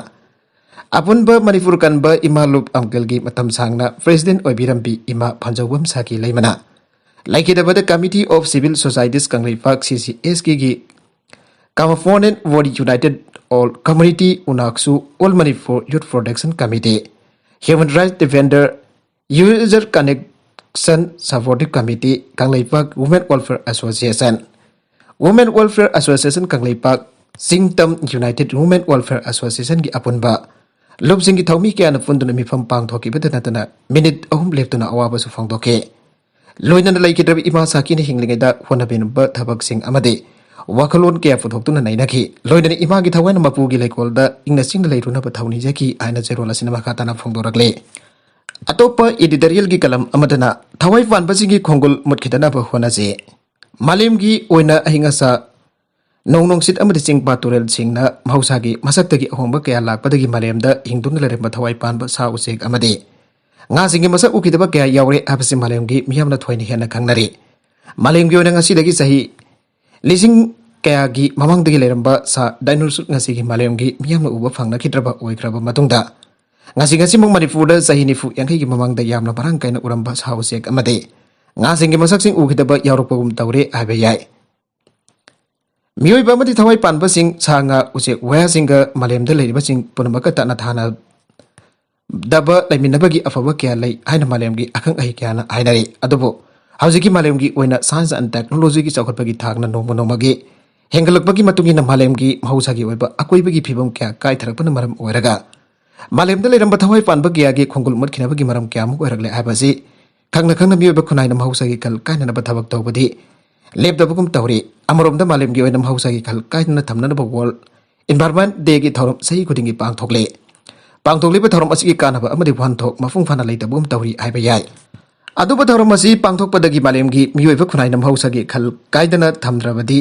ꯑꯄꯨꯟꯕ ꯃꯅꯤꯄꯨꯔ ꯀꯟꯕ ꯏꯃꯥ ꯂꯨꯞ ꯑꯪꯀꯜꯒꯤ ꯃꯇꯝ ꯁꯥꯡꯅ president ꯑꯣꯏꯕꯤꯔꯝꯕꯤ ꯏꯃꯥ ꯐꯟꯖꯧꯕꯝ ꯁꯥꯈꯤ ꯂꯩꯃꯅ ꯂꯩꯈꯤꯗꯕꯗ Committee of Civil Societies Kangleipak, CCSKꯒꯤ Component Body United All Community, UNACSU, All Manipur Youth Protection Committee, Human Rights Defender, User Connection Supportive Committee, Kangleipak Women Welfare Association, Women Welfare Association Kangleipak, ꯆꯤꯡꯇꯝ United Women Welfare Associationꯒꯤ ꯑꯄꯨꯟꯕ ꯂꯨꯞꯁꯤꯡꯒꯤ ꯊꯧꯃꯤ ꯀꯌꯥꯅ ꯄꯨꯟꯗꯨꯅ ꯃꯤꯐꯝ ꯄꯥꯡꯊꯣꯛꯈꯤꯕꯇ ꯅꯠꯇꯅ ꯃꯤꯅꯤꯠ ꯑꯍꯨꯝ ꯂꯦꯞꯇꯨꯅ ꯑꯋꯥꯕꯁꯨ ꯐꯣꯡꯗꯣꯛꯈꯤ꯫ ꯂꯣꯏꯅꯅ ꯂꯩꯈꯤꯗ꯭ꯔꯕ ꯏꯃꯥ ꯁꯥꯈꯤꯅ ꯍꯤꯡꯂꯤꯉꯩꯗ ꯍꯣꯠꯅꯕꯤꯔꯝꯕ ꯊꯕꯛꯁꯤꯡ ꯑꯃꯗꯤ ꯋꯥꯈꯜꯂꯣꯟ ꯀꯌꯥ ꯄꯨꯊꯣꯛꯇꯨꯅ ꯅꯩꯅꯈꯤ꯫ ꯂꯣꯏꯅꯅ ꯏꯃꯥꯒꯤ ꯊꯋꯥꯏꯅ ꯃꯄꯨꯒꯤ ꯂꯩꯀꯣꯜꯗ ꯏꯪꯅ ꯆꯤꯡꯅ ꯂꯩꯔꯨꯅꯕ ꯊꯧꯅꯤꯖꯈꯤ ꯍꯥꯏꯅ ꯆꯦꯔꯣꯜ ꯑꯁꯤꯅ ꯃꯈꯥ ꯇꯥꯅ ꯐꯣꯡꯗꯣꯔꯛꯂꯤ꯫ ꯑꯇꯣꯞꯄ editorialꯒꯤ column ꯑꯃꯗꯅ ꯊꯋꯥꯏ ꯄꯥꯟꯕꯁꯤꯡꯒꯤ ꯈꯣꯡꯒꯨꯜ ꯃꯨꯠꯈꯤꯗꯅꯕ ꯍꯣꯠꯅꯁꯤ꯫ ꯃꯥꯂꯦꯝꯒꯤ ꯑꯣꯏꯅ ꯑꯏꯪ ꯑꯁꯥ, ꯅꯣꯡ ꯅꯨꯡꯁꯤꯠ ꯑꯃꯗꯤ ꯆꯤꯡ ꯄꯥꯠ ꯇꯨꯔꯦꯜꯁꯤꯡꯅ ꯃꯍꯧꯁꯥꯒꯤ ꯃꯁꯛꯇꯒꯤ ꯑꯍꯣꯡꯕ ꯀꯌꯥ ꯂꯥꯛꯄꯗꯒꯤ ꯃꯥꯂꯦꯝꯗ ꯍꯤꯡꯗꯨꯅ ꯂꯩꯔꯝꯕ ꯊꯋꯥꯏ ꯄꯥꯟꯕ ꯁꯥ ꯎꯆꯦꯛ ꯑꯃꯗꯤ ꯉꯥꯁꯤꯡꯒꯤ ꯃꯁꯛ ꯎꯈꯤꯗꯕ ꯀꯌꯥ ꯌꯥꯎꯔꯦ ꯍꯥꯏꯕꯁꯤ ꯃꯥꯂꯦꯝꯒꯤ ꯃꯤꯌꯥꯝꯅ ꯊꯣꯏꯅ ꯍꯦꯟꯅ ꯈꯪꯅꯔꯤ꯫ ꯃꯥꯂꯦꯝꯒꯤ ꯑꯣꯏꯅ ꯉꯁꯤꯗꯒꯤ ꯆꯍꯤ ꯂꯤꯁꯤꯡ ꯀꯌꯥꯒꯤ ꯃꯃꯥꯡꯗꯒꯤ ꯂꯩꯔꯝꯕ ꯁꯥ dinosaur ꯉꯁꯤꯒꯤ ꯃꯥꯂꯦꯝꯒꯤ ꯃꯤꯌꯥꯝꯅ ꯎꯕ ꯐꯪꯅꯈꯤꯗ꯭ꯔꯕ ꯑꯣꯏꯈ꯭ꯔꯕ ꯃꯇꯨꯡꯗ, ꯉꯁꯤ ꯉꯁꯤꯃꯛ ꯃꯅꯤꯄꯨꯔꯗ ꯆꯍꯤ ꯅꯤꯐꯨ ꯌꯥꯡꯈꯩꯒꯤ ꯃꯃꯥꯡꯗ ꯌꯥꯝꯅ ꯃꯔꯥꯡ ꯀꯥꯏꯅ ꯎꯔꯝꯕ ꯁꯥ ꯎꯆꯦꯛ ꯑꯃꯗꯤ ꯉꯥꯁꯤꯡꯒꯤ ꯃꯁꯛꯁꯤꯡ ꯎꯈꯤꯗꯕ ꯌꯥꯎꯔꯛꯄꯒꯨꯝ ꯇꯧꯔꯦ ꯍꯥꯏꯕ ꯌꯥꯏ꯫ ꯃꯤꯑꯣꯏꯕ ꯑꯃꯗꯤ ꯊꯋꯥꯏ ꯄꯥꯟꯕꯁꯤꯡ, ꯁꯥ ꯉꯥ, ꯎꯆꯦꯛ ꯋꯥꯌꯥꯁꯤꯡꯒ ꯃꯥꯂꯦꯝꯗ ꯂꯩꯔꯤꯕꯁꯤꯡ ꯄꯨꯝꯅꯃꯛꯀ ꯇꯠꯅ ꯊꯥꯅꯗꯕ ꯂꯩꯃꯤꯟꯅꯕꯒꯤ ꯑꯐꯕ ꯀꯌꯥ ꯂꯩ ꯍꯥꯏꯅ ꯃꯥꯂꯦꯝꯒꯤ ꯑꯈꯪ ꯑꯍꯩ ꯀꯌꯥꯅ ꯍꯥꯏꯅꯔꯤ꯫ ꯑꯗꯨꯕꯨ ꯍꯧꯖꯤꯛꯀꯤ ꯃꯥꯂꯦꯝꯒꯤ ꯑꯣꯏꯅ science and technologyꯒꯤ ꯆꯥꯎꯈꯠꯄꯒꯤ ꯊꯥꯛꯅ ꯅꯣꯡꯃ ꯅꯣꯡꯃꯒꯤ ꯍꯦꯟꯒꯠꯂꯛꯄꯒꯤ ꯃꯇꯨꯡ ꯏꯟꯅ ꯃꯥꯂꯦꯝꯒꯤ ꯃꯍꯧꯁꯥꯒꯤ ꯑꯣꯏꯕ ꯑꯀꯣꯏꯕꯒꯤ ꯐꯤꯕꯝ ꯀꯌꯥ ꯀꯥꯏꯊꯔꯛꯄꯅ ꯃꯔꯝ ꯑꯣꯏꯔꯒ ꯃꯥꯂꯦꯝꯗ ꯂꯩꯔꯝꯕ ꯊꯋꯥꯏ ꯄꯥꯟꯕ ꯀꯌꯥꯒꯤ ꯈꯣꯡꯒꯨꯜ ꯃꯨꯠꯈꯤꯅꯕꯒꯤ ꯃꯔꯝ ꯀꯌꯥꯃꯨꯛ ꯑꯣꯏꯔꯛꯂꯦ ꯍꯥꯏꯕꯁꯤ ꯈꯪꯅ ꯈꯪꯅ ꯃꯤꯑꯣꯏꯕ ꯈꯨꯟꯅꯥꯏꯅ ꯃꯍꯧꯁꯥꯒꯤ ꯈꯜ ꯀꯥꯏꯅꯅꯕ ꯊꯕꯛ ꯇꯧꯕꯗꯤ ꯂꯦꯞꯇꯕꯒꯨꯝ ꯇꯧꯔꯤ꯫ ꯑꯃꯔꯣꯝꯗ ꯃꯥꯂꯦꯝꯒꯤ ꯑꯣꯏꯅ ꯃꯍꯧꯁꯥꯒꯤ ꯈꯜ ꯀꯥꯏꯗꯅ ꯊꯝꯅꯅꯕ World Environment Dayꯒꯤ ꯊꯧꯔꯝ ꯆꯍꯤ ꯈꯨꯗꯤꯡꯒꯤ ꯄꯥꯡꯊꯣꯛꯂꯤ꯫ ꯄꯥꯡꯊꯣꯛꯂꯤꯕ ꯊꯧꯔꯝ ꯑꯁꯤꯒꯤ ꯀꯥꯟꯅꯕ ꯑꯃꯗꯤ ꯋꯥꯍꯟꯊꯣꯛ ꯃꯄꯨꯡ ꯐꯥꯅ ꯂꯩꯇꯕꯒꯨꯝ ꯇꯧꯔꯤ ꯍꯥꯏꯕ ꯌꯥꯏ꯫ ꯑꯗꯨꯕꯨ ꯊꯧꯔꯝ ꯑꯁꯤ ꯄꯥꯡꯊꯣꯛꯄꯗꯒꯤ ꯃꯥꯂꯦꯝꯒꯤ ꯃꯤꯑꯣꯏꯕ ꯈꯨꯟꯅꯥꯏꯅ ꯃꯍꯧꯁꯥꯒꯤ ꯈꯜ ꯀꯥꯏꯗꯅ ꯊꯝꯗ꯭ꯔꯕꯗꯤ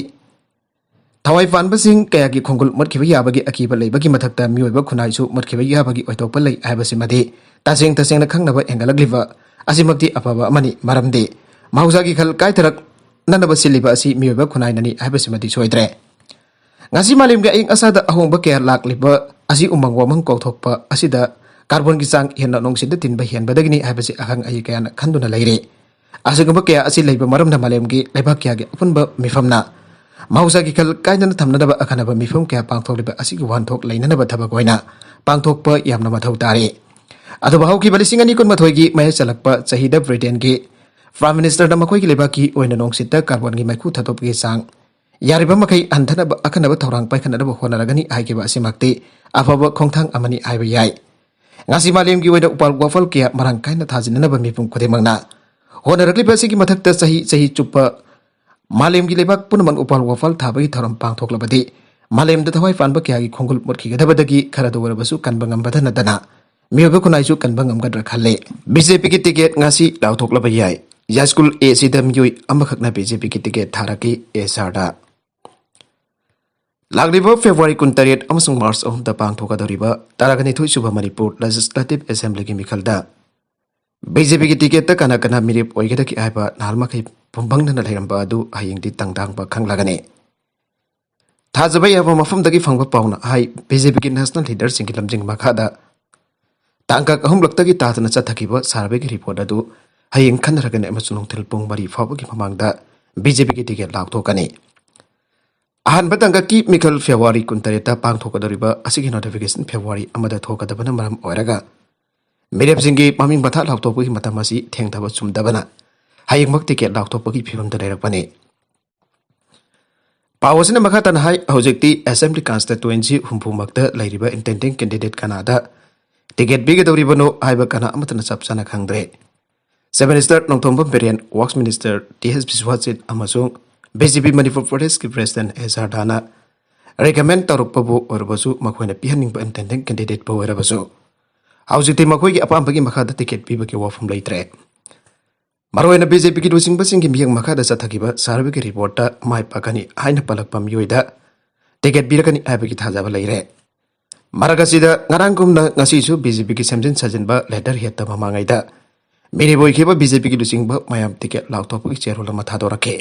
ꯊꯋꯥꯏ ꯄꯥꯟꯕꯁꯤꯡ ꯀꯌꯥꯒꯤ ꯈꯣꯡꯒꯨꯜ ꯃꯨꯠꯈꯤꯕ ꯌꯥꯕꯒꯤ ꯑꯀꯤꯕ ꯂꯩꯕꯒꯤ ꯃꯊꯛꯇ ꯃꯤꯑꯣꯏꯕ ꯈꯨꯟꯅꯥꯏꯁꯨ ꯃꯨꯠꯈꯤꯕ ꯌꯥꯕꯒꯤ ꯑꯣꯏꯊꯣꯛꯄ ꯂꯩ ꯍꯥꯏꯕꯁꯤꯃꯗꯤ ꯇꯁꯦꯡ ꯇꯁꯦꯡꯅ ꯈꯪꯅꯕ ꯍꯦꯟꯒꯠꯂꯛꯂꯤꯕ ꯑꯁꯤꯃꯛꯇꯤ ꯑꯐꯕ ꯑꯃꯅꯤ꯫ ꯃꯔꯝꯗꯤ ꯃꯍꯧꯁꯥꯒꯤ ꯈꯜ ꯀꯥꯏꯊꯔꯛꯅꯅꯕ ꯁꯤꯜꯂꯤꯕ ꯑꯁꯤ ꯃꯤꯑꯣꯏꯕ ꯈꯨꯟꯅꯥꯏꯅꯅꯤ ꯍꯥꯏꯕꯁꯤꯃꯗꯤ ꯁꯣꯏꯗ꯭ꯔꯦ꯫ ꯉꯁꯤ ꯃꯥꯂꯦꯝꯒꯤ ꯑꯏꯪ ꯑꯁꯥꯗ ꯑꯍꯣꯡꯕ ꯀꯌꯥ ꯂꯥꯛꯂꯤꯕ ꯑꯁꯤ ꯎꯃꯪ ꯋꯥꯃꯪ ꯀꯣꯛꯊꯣꯛꯄ ꯑꯁꯤꯗ ꯀꯥꯔꯕꯣꯟꯒꯤ ꯆꯥꯡ ꯍꯦꯟꯅ ꯅꯨꯡꯁꯤꯠꯇ ꯇꯤꯟꯕ ꯍꯦꯟꯕꯗꯒꯤꯅꯤ ꯍꯥꯏꯕꯁꯤ ꯑꯈꯪ ꯑꯍꯩ ꯀꯌꯥꯅ ꯈꯟꯗꯨꯅ ꯂꯩꯔꯤ꯫ ꯑꯁꯤꯒꯨꯝꯕ ꯀꯌꯥ ꯑꯁꯤ ꯂꯩꯕ ꯃꯔꯝꯅ ꯃꯥꯂꯦꯝꯒꯤ ꯂꯩꯕꯥꯛ ꯀꯌꯥꯒꯤ ꯑꯄꯨꯟꯕ ꯃꯤꯐꯝꯅ ꯃꯍꯧꯁꯥꯒꯤ ꯈꯜ ꯀꯥꯏꯗꯅ ꯊꯝꯅꯅꯕ ꯑꯈꯟꯅꯕ ꯃꯤꯐꯝ ꯀꯌꯥ ꯄꯥꯡꯊꯣꯛꯂꯤꯕ ꯑꯁꯤꯒꯤ ꯋꯥꯍꯟꯊꯣꯛ ꯂꯩꯅꯅꯕ ꯊꯕꯛ ꯑꯣꯏꯅ ꯄꯥꯡꯊꯣꯛꯄ ꯌꯥꯝꯅ ꯃꯊꯧ ꯇꯥꯔꯤ꯫ ꯑꯗꯨꯕꯨ ꯍꯧꯈꯤꯕ ꯂꯤꯁꯤꯡ ꯑꯅꯤ ꯀꯨꯟꯃꯥꯊꯣꯏꯒꯤ ꯃꯌꯥꯏ ꯆꯜꯂꯛꯄ ꯆꯍꯤꯗ ꯕ꯭ꯔꯤꯇꯦꯟꯒꯤ Prime Ministerꯅ ꯃꯈꯣꯏꯒꯤ ꯂꯩꯕꯥꯛꯀꯤ ꯑꯣꯏꯅ ꯅꯣꯡꯆꯤꯠꯇ ꯀꯥꯔꯕꯣꯟꯒꯤ ꯃꯩꯈꯨ ꯊꯥꯗꯣꯛꯄꯒꯤ ꯆꯥꯡ ꯌꯥꯔꯤꯕ ꯃꯈꯩ ꯍꯟꯊꯅꯕ ꯑꯈꯟꯅꯕ ꯊꯧꯔꯥꯡ ꯄꯥꯏꯈꯠꯅꯕ ꯍꯣꯠꯅꯔꯒꯅꯤ ꯍꯥꯏꯈꯤꯕ ꯑꯁꯤꯃꯛꯇꯤ ꯑꯐꯕ ꯈꯣꯡꯊꯥꯡ ꯑꯃꯅꯤ ꯍꯥꯏꯕ ꯌꯥꯏ꯫ ꯉꯁꯤ ꯃꯥꯂꯦꯝꯒꯤ ꯑꯣꯏꯅ ꯎꯄꯥꯜ ꯋꯥꯄꯥꯜ ꯀꯌꯥ ꯃꯔꯥꯡ ꯀꯥꯏꯅ ꯊꯥꯖꯤꯟꯅꯅꯕ ꯃꯤꯄꯨꯝ ꯈꯨꯗꯤꯡꯃꯛꯅ ꯍꯣꯠꯅꯔꯛꯂꯤꯕ ꯑꯁꯤꯒꯤ ꯃꯊꯛꯇ ꯆꯍꯤ, ꯆꯍꯤ ꯆꯨꯞꯄ ꯃꯥꯂꯦꯝꯒꯤ ꯂꯩꯕꯥꯛ ꯄꯨꯝꯅꯃꯛ ꯎꯄꯥꯜ ꯋꯥꯄꯥꯜ ꯊꯥꯕꯒꯤ ꯊꯧꯔꯝ ꯄꯥꯡꯊꯣꯛꯂꯕꯗꯤ ꯃꯥꯂꯦꯝꯗ ꯊꯋꯥꯏ ꯄꯥꯟꯕ ꯀꯌꯥꯒꯤ ꯈꯣꯡꯒꯨꯜ ꯃꯨꯠꯈꯤꯒꯗꯕꯗꯒꯤ ꯈꯔꯗ ꯑꯣꯏꯔꯕꯁꯨ ꯀꯟꯕ ꯉꯝꯕꯇ ꯅꯠꯇꯅ ꯃꯤꯑꯣꯏꯕ ꯈꯨꯟꯅꯥꯏꯁꯨ ꯀꯟꯕ ꯉꯝꯒꯗ꯭ꯔꯥ ꯈꯜꯂꯦ꯫ ꯕꯤ ꯖꯦ ꯄꯤꯒꯤ ꯇꯤꯀꯦꯠ ꯉꯁꯤ ꯂꯥꯎꯊꯣꯛꯂꯕ ꯌꯥꯏ꯫ ꯌꯥꯏꯁ꯭ꯀꯨꯜ ꯑꯦ ꯁꯤꯗ ꯃꯤꯑꯣꯏ ꯑꯃꯈꯛꯅ ꯕꯤ ꯖꯦ ꯄꯤꯒꯤ ꯇꯤꯀꯦꯠ ꯊꯥꯔꯛꯈꯤ ꯑꯦꯁ ꯑꯥꯔꯗ꯫ ꯂꯥꯛꯂꯤꯕ ꯐꯦꯕ꯭ꯔꯨꯋꯥꯔꯤ ꯀꯨꯟꯇꯔꯦꯠ ꯑꯃꯁꯨꯡ ꯃꯥꯔꯆ ꯑꯍꯨꯝꯗ ꯄꯥꯡꯊꯣꯛꯀꯗꯧꯔꯤꯕ ꯇꯔꯥꯒ ꯅꯤꯊꯣꯏ ꯁꯨꯕ ꯃꯅꯤꯄꯨꯔ ꯂꯦꯖꯤꯁꯂꯦꯇꯤꯚ ꯑꯦꯁꯦꯝꯕ꯭ꯂꯤꯒꯤ ꯃꯤꯈꯜꯗ ꯕꯤ ꯖꯦ ꯄꯤꯒꯤ ꯇꯤꯀꯦꯠꯇ ꯀꯅꯥ ꯀꯅꯥ ꯃꯤꯔꯦꯞ ꯑꯣꯏꯒꯗꯒꯦ ꯍꯥꯏꯕ ꯅꯍꯥꯟ ꯃꯈꯩ ꯄꯨꯝꯕꯪꯗꯅ ꯂꯩꯔꯝꯕ ꯑꯗꯨ ꯍꯌꯦꯡꯗꯤ ꯇꯪꯗꯥꯡꯕ ꯈꯪꯂꯒꯅꯤ꯫ ꯊꯥꯖꯕ ꯌꯥꯕ ꯃꯐꯝꯗꯒꯤ ꯐꯪꯕ ꯄꯥꯎꯅ ꯍꯥꯏ, ꯕꯤ ꯖꯦ ꯄꯤꯒꯤ ꯅꯦꯁꯅꯦꯜ ꯂꯤꯗꯔꯁꯤꯡꯒꯤ ꯂꯝꯖꯤꯡ ꯃꯈꯥꯗ ꯇꯥꯡꯀꯛ ꯑꯍꯨꯝꯂꯛꯇꯒꯤ ꯇꯥꯗꯅ ꯆꯠꯊꯈꯤꯕ ꯁꯔꯚꯦꯒꯤ ꯔꯤꯄꯣꯔꯠ ꯑꯗꯨ ꯍꯌꯦꯡ ꯈꯟꯅꯔꯒꯅꯤ ꯑꯃꯁꯨꯡ ꯅꯨꯡꯊꯤꯜ ꯄꯨꯡ ꯃꯔꯤ ꯐꯥꯎꯕꯒꯤ ꯃꯃꯥꯡꯗ ꯕꯤ ꯖꯦ ꯄꯤꯒꯤ ꯇꯤꯀꯦꯠ ꯂꯥꯎꯊꯣꯛꯀꯅꯤ꯫ ꯑꯍꯥꯟꯕ ꯇꯥꯡꯀꯛꯀꯤ ꯃꯤꯈꯜ ꯐꯦꯕ꯭ꯔꯨꯋꯥꯔꯤ ꯀꯨꯟꯇꯔꯦꯠꯇ ꯄꯥꯡꯊꯣꯛꯀꯗꯧꯔꯤꯕ ꯑꯁꯤꯒꯤ ꯅꯣꯇꯤꯐꯤꯀꯦꯁꯟ ꯐꯦꯕ꯭ꯔꯨꯋꯥꯔꯤ ꯑꯃꯗ ꯊꯣꯛꯀꯗꯕꯅ ꯃꯔꯝ ꯑꯣꯏꯔꯒ ꯃꯤꯔꯦꯞꯁꯤꯡꯒꯤ ꯃꯃꯤꯡ ꯃꯊꯥ ꯂꯥꯎꯊꯣꯛꯄꯒꯤ ꯃꯇꯝ ꯑꯁꯤ ꯊꯦꯡꯊꯕ ꯆꯨꯝꯗꯕꯅ ꯍꯌꯦꯡꯃꯛ ꯇꯤꯀꯦꯠ ꯂꯥꯎꯊꯣꯛꯄꯒꯤ ꯐꯤꯕꯝꯗ ꯂꯩꯔꯛꯄꯅꯤ꯫ ꯄꯥꯎ ꯑꯁꯤꯅ ꯃꯈꯥ ꯇꯥꯅ ꯍꯥꯏ, ꯍꯧꯖꯤꯛꯇꯤ ꯑꯦꯁꯦꯝꯕ꯭ꯂꯤ ꯀꯟꯁꯇꯤꯇ꯭ꯋꯦꯟꯁꯤ ꯍꯨꯝꯐꯨꯃꯛꯇ ꯂꯩꯔꯤꯕ ꯏꯟꯇꯦꯟꯗꯤꯡ ꯀꯦꯟꯗꯤꯗꯦꯠ ꯀꯅꯥꯗ ꯇꯤꯀꯦꯠ ꯄꯤꯒꯗꯧꯔꯤꯕꯅꯣ ꯍꯥꯏꯕ ꯀꯅꯥ ꯑꯃꯠꯇꯅ ꯆꯞ ꯆꯥꯅ ꯈꯪꯗ꯭ꯔꯦ꯫ Chief minister Nongthombam Biren, works minister T S Biswajit ꯑꯃꯁꯨꯡ ꯕꯤ ꯖꯦ ꯄꯤ ꯃꯅꯤꯄꯨꯔ ꯄ꯭ꯔꯗꯦꯁꯀꯤ ꯄ꯭ꯔꯦꯁꯤꯗꯦꯟꯠ ꯑꯦꯁ ꯑꯥꯔ ꯗꯥꯅ ꯔꯤꯀꯃꯦꯟ ꯇꯧꯔꯛꯄꯕꯨ ꯑꯣꯏꯔꯕꯁꯨ, ꯃꯈꯣꯏꯅ ꯄꯤꯍꯟꯅꯤꯡꯕ ꯏꯟꯇꯦꯟꯗꯤꯡ ꯀꯦꯟꯗꯤꯗꯦꯠꯄꯨ ꯑꯣꯏꯔꯕꯁꯨ, ꯍꯧꯖꯤꯛꯇꯤ ꯃꯈꯣꯏꯒꯤ ꯑꯄꯥꯝꯕꯒꯤ ꯃꯈꯥꯗ ꯇꯤꯀꯦꯠ ꯄꯤꯕꯒꯤ ꯋꯥꯐꯝ ꯂꯩꯇ꯭ꯔꯦ꯫ ꯃꯔꯨꯑꯣꯏꯅ ꯕꯤ ꯖꯦ ꯄꯤꯒꯤ ꯂꯨꯆꯤꯡꯕꯁꯤꯡꯒꯤ ꯃꯤꯠꯌꯦꯡ ꯃꯈꯥꯗ ꯆꯠꯊꯈꯤꯕ ꯁꯔꯚꯦꯒꯤ ꯔꯤꯄꯣꯔꯠꯇ ꯃꯥꯏ ꯄꯥꯛꯀꯅꯤ ꯍꯥꯏꯅ ꯄꯜꯂꯛꯄ ꯃꯤꯑꯣꯏꯗ ꯇꯤꯀꯦꯠ ꯄꯤꯔꯛꯀꯅꯤ ꯍꯥꯏꯕꯒꯤ ꯊꯥꯖꯕ ꯂꯩꯔꯦ꯫ ꯃꯔꯛ ꯑꯁꯤꯗ ꯉꯔꯥꯡꯒꯨꯝꯅ ꯉꯁꯤꯁꯨ ꯕꯤ ꯖꯦ ꯄꯤꯒꯤ ꯁꯦꯝꯖꯤꯟ ꯁꯥꯖꯤꯟꯕ ꯂꯦꯇꯔ ꯍꯦꯠꯇ ꯃꯃꯥꯡꯉꯩꯗ ꯃꯤꯔꯦꯞ ꯑꯣꯏꯈꯤꯕ ꯕꯤ ꯖꯦ ꯄꯤꯒꯤ ꯂꯨꯆꯤꯡꯕ ꯃꯌꯥꯝ ꯇꯤꯀꯦꯠ ꯂꯥꯎꯊꯣꯛꯄꯒꯤ ꯆꯦꯔꯣꯜ ꯑꯃ ꯊꯥꯗꯣꯔꯛꯈꯤ꯫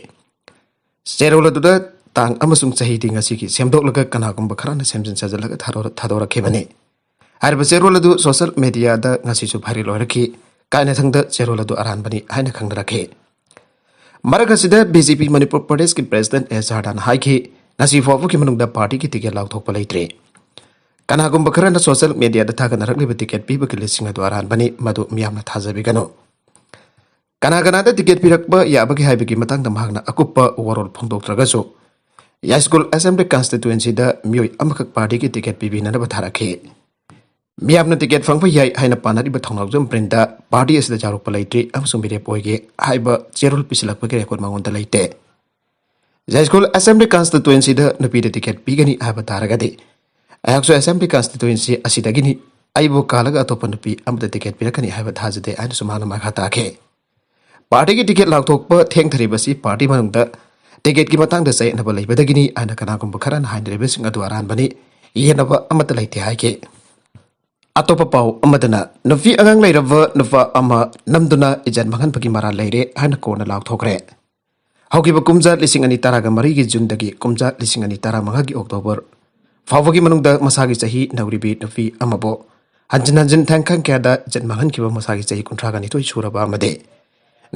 ꯆꯦꯔꯣꯜ ꯑꯗꯨꯗ ꯇꯥꯡ ꯑꯃꯁꯨꯡ ꯆꯍꯤꯗꯤ ꯉꯁꯤꯒꯤ ꯁꯦꯝꯗꯣꯛꯂꯒ ꯀꯅꯥꯒꯨꯝꯕ ꯈꯔꯅ ꯁꯦꯝꯖꯤꯟ ꯁꯥꯖꯤꯜꯂꯒ ꯊꯥꯗꯣꯔ-, ꯊꯥꯗꯣꯔꯛꯈꯤꯕꯅꯤ꯫ ꯍꯥꯏꯔꯤꯕ ꯆꯦꯔꯣꯜ ꯑꯗꯨ ꯁꯣꯁꯤꯌꯦꯜ ꯃꯦꯗꯤꯌꯥꯗ ꯉꯁꯤꯁꯨ ꯚꯥꯏꯔꯦꯜ ꯑꯣꯏꯔꯛꯈꯤ꯫ ꯀꯥꯏꯅꯊꯪꯗ ꯆꯦꯔꯣꯜ ꯑꯗꯨ ꯑꯔꯥꯟꯕꯅꯤ ꯍꯥꯏꯅ ꯈꯪꯅꯔꯛꯈꯤ꯫ ꯃꯔꯛ ꯑꯁꯤꯗ ꯕꯤ ꯖꯦ ꯄꯤ ꯃꯅꯤꯄꯨꯔ ꯄ꯭ꯔꯗꯦꯁꯀꯤ ꯄ꯭ꯔꯦꯁꯤꯗꯦꯟꯠ ꯑꯦꯁ ꯑꯥꯔ ꯗꯥꯅ ꯍꯥꯏꯈꯤ, ꯉꯁꯤ ꯐꯥꯎꯕꯒꯤ ꯃꯅꯨꯡꯗ ꯄꯥꯔꯇꯤꯒꯤ ꯇꯤꯀꯦꯠ ꯂꯥꯎꯊꯣꯛꯄ ꯂꯩꯇ꯭ꯔꯤ꯫ ꯀꯅꯥꯒꯨꯝꯕ ꯈꯔꯅ ꯁꯣꯁꯤꯌꯦꯜ ꯃꯦꯗꯤꯌꯥꯗ ꯊꯥꯒꯠꯅꯔꯛꯂꯤꯕ ꯇꯤꯀꯦꯠ ꯄꯤꯕꯒꯤ ꯂꯤꯁꯤꯡ ꯑꯗꯨ ꯑꯔꯥꯟꯕꯅꯤ, ꯃꯗꯨ ꯃꯤꯌꯥꯝꯅ ꯊꯥꯖꯕꯤꯒꯅꯨ꯫ ꯀꯅꯥ ꯀꯅꯥꯗ ꯇꯤꯀꯦꯠ ꯄꯤꯔꯛꯄ ꯌꯥꯕꯒꯦ ꯍꯥꯏꯕꯒꯤ ꯃꯇꯥꯡꯗ ꯃꯍꯥꯛꯅ ꯑꯀꯨꯞꯄ ꯋꯥꯔꯣꯜ ꯐꯣꯡꯗꯣꯛꯇ꯭ꯔꯒꯁꯨ, ꯌꯥꯏꯁ꯭ꯀꯨꯜ ꯑꯦꯁꯦꯝꯕ꯭ꯂꯤ ꯀꯟꯁꯇꯤꯇ꯭ꯋꯦꯟꯁꯤꯗ ꯃꯤꯑꯣꯏ ꯑꯃꯈꯛ ꯄꯥꯔꯇꯤꯒꯤ ꯇꯤꯀꯦꯠ ꯄꯤꯕꯤꯅꯅꯕ ꯊꯥꯔꯛꯈꯤ꯫ ꯃꯤꯌꯥꯝꯅ ꯇꯤꯀꯦꯠ ꯐꯪꯕ ꯌꯥꯏ ꯍꯥꯏꯅ ꯄꯥꯅꯔꯤꯕ ꯊꯧꯅꯥꯎꯖꯝ ꯕ꯭ꯔꯤꯟꯗ ꯄꯥꯔꯇꯤ ꯑꯁꯤꯗ ꯌꯥꯎꯔꯛꯄ ꯂꯩꯇ꯭ꯔꯤ ꯑꯃꯁꯨꯡ ꯃꯤꯔꯦꯞ ꯑꯣꯏꯒꯦ ꯍꯥꯏꯕ ꯆꯦꯔꯣꯜ ꯄꯤꯁꯤꯜꯂꯛꯄꯒꯤ ꯔꯦꯀꯣꯔꯗ ꯃꯉꯣꯟꯗ ꯂꯩꯇꯦ꯫ ꯌꯥꯏꯁ꯭ꯀꯨꯜ ꯑꯦꯁꯦꯝꯕ꯭ꯂꯤ ꯀꯟꯁꯇꯤꯇ꯭ꯋꯦꯟꯁꯤꯗ ꯅꯨꯄꯤꯗ ꯇꯤꯀꯦꯠ ꯄꯤꯒꯅꯤ ꯍꯥꯏꯕ ꯇꯥꯔꯒꯗꯤ, ꯑꯩꯍꯥꯛꯁꯨ ꯑꯦꯁꯦꯝꯕ꯭ꯂꯤ ꯀꯟꯁꯇꯤꯇ꯭ꯋꯦꯟꯁꯤ ꯑꯁꯤꯗꯒꯤꯅꯤ꯫ ꯑꯩꯕꯨ ꯀꯥꯜꯂꯒ ꯑꯇꯣꯞꯄ ꯅꯨꯄꯤ ꯑꯃꯗ ꯇꯤꯀꯦꯠ ꯄꯤꯔꯛꯀꯅꯤ ꯍꯥꯏꯕ ꯊꯥꯖꯗꯦ ꯍꯥꯏꯅꯁꯨ ꯃꯍꯥꯛꯅ ꯃꯈꯥ ꯇꯥꯈꯤ꯫ ꯄꯥꯔꯇꯤꯒꯤ ꯇꯤꯀꯦꯠ ꯂꯥꯎꯊꯣꯛꯄ ꯊꯦꯡꯊꯔꯤꯕꯁꯤ ꯄꯥꯔꯇꯤ ꯃꯅꯨꯡꯗ ꯇꯤꯀꯦꯠꯀꯤ ꯃꯇꯥꯡꯗ ꯆꯌꯦꯠꯅꯕ ꯂꯩꯕꯗꯒꯤꯅꯤ ꯍꯥꯏꯅ ꯀꯅꯥꯒꯨꯝꯕ ꯈꯔꯅ ꯍꯥꯏꯅꯔꯤꯕꯁꯤꯡ ꯑꯗꯨ ꯑꯔꯥꯟꯕꯅꯤ, ꯌꯦꯠꯅꯕ ꯑꯃꯠꯇ ꯂꯩꯇꯦ ꯍꯥꯏꯈꯤ꯫ ꯑꯇꯣꯞꯄ ꯄꯥꯎ ꯑꯃꯗꯅ, ꯅꯨꯄꯤ ꯑꯉꯥꯡ ꯂꯩꯔꯕ ꯅꯨꯄꯥ ꯑꯃ ꯅꯝꯗꯨꯅ ꯏꯖꯠ ꯃꯥꯡꯍꯟꯕꯒꯤ ꯃꯔꯥꯜ ꯂꯩꯔꯦ ꯍꯥꯏꯅ ꯀꯣꯟꯅ ꯂꯥꯎꯊꯣꯛꯈ꯭ꯔꯦ꯫ ꯍꯧꯈꯤꯕ ꯀꯨꯝꯖꯥ ꯂꯤꯁꯤꯡ ꯑꯅꯤ ꯇꯔꯥꯒ ꯃꯔꯤꯒꯤ ꯖꯨꯟꯗꯒꯤ ꯀꯨꯝꯖꯥ ꯂꯤꯁꯤꯡ ꯑꯅꯤ ꯇꯔꯥꯃꯉꯥꯒꯤ ꯑꯣꯛꯇꯣꯕꯔ ꯐꯥꯎꯕꯒꯤ ꯃꯅꯨꯡꯗ ꯃꯁꯥꯒꯤ ꯆꯍꯤ ꯅꯧꯔꯤꯕꯤ ꯅꯨꯄꯤ ꯑꯃꯕꯨ ꯍꯟꯖꯤꯟ ꯍꯟꯖꯤꯟ ꯊꯦꯡꯈꯥꯡ ꯀꯌꯥꯗ ꯏꯖꯠ ꯃꯥꯡꯍꯟꯈꯤꯕ ꯃꯁꯥꯒꯤ ꯆꯍꯤ ꯀꯨꯟꯊ꯭ꯔꯥꯒ ꯅꯤꯊꯣꯏ ꯁꯨꯔꯕ ꯑꯃꯗꯤ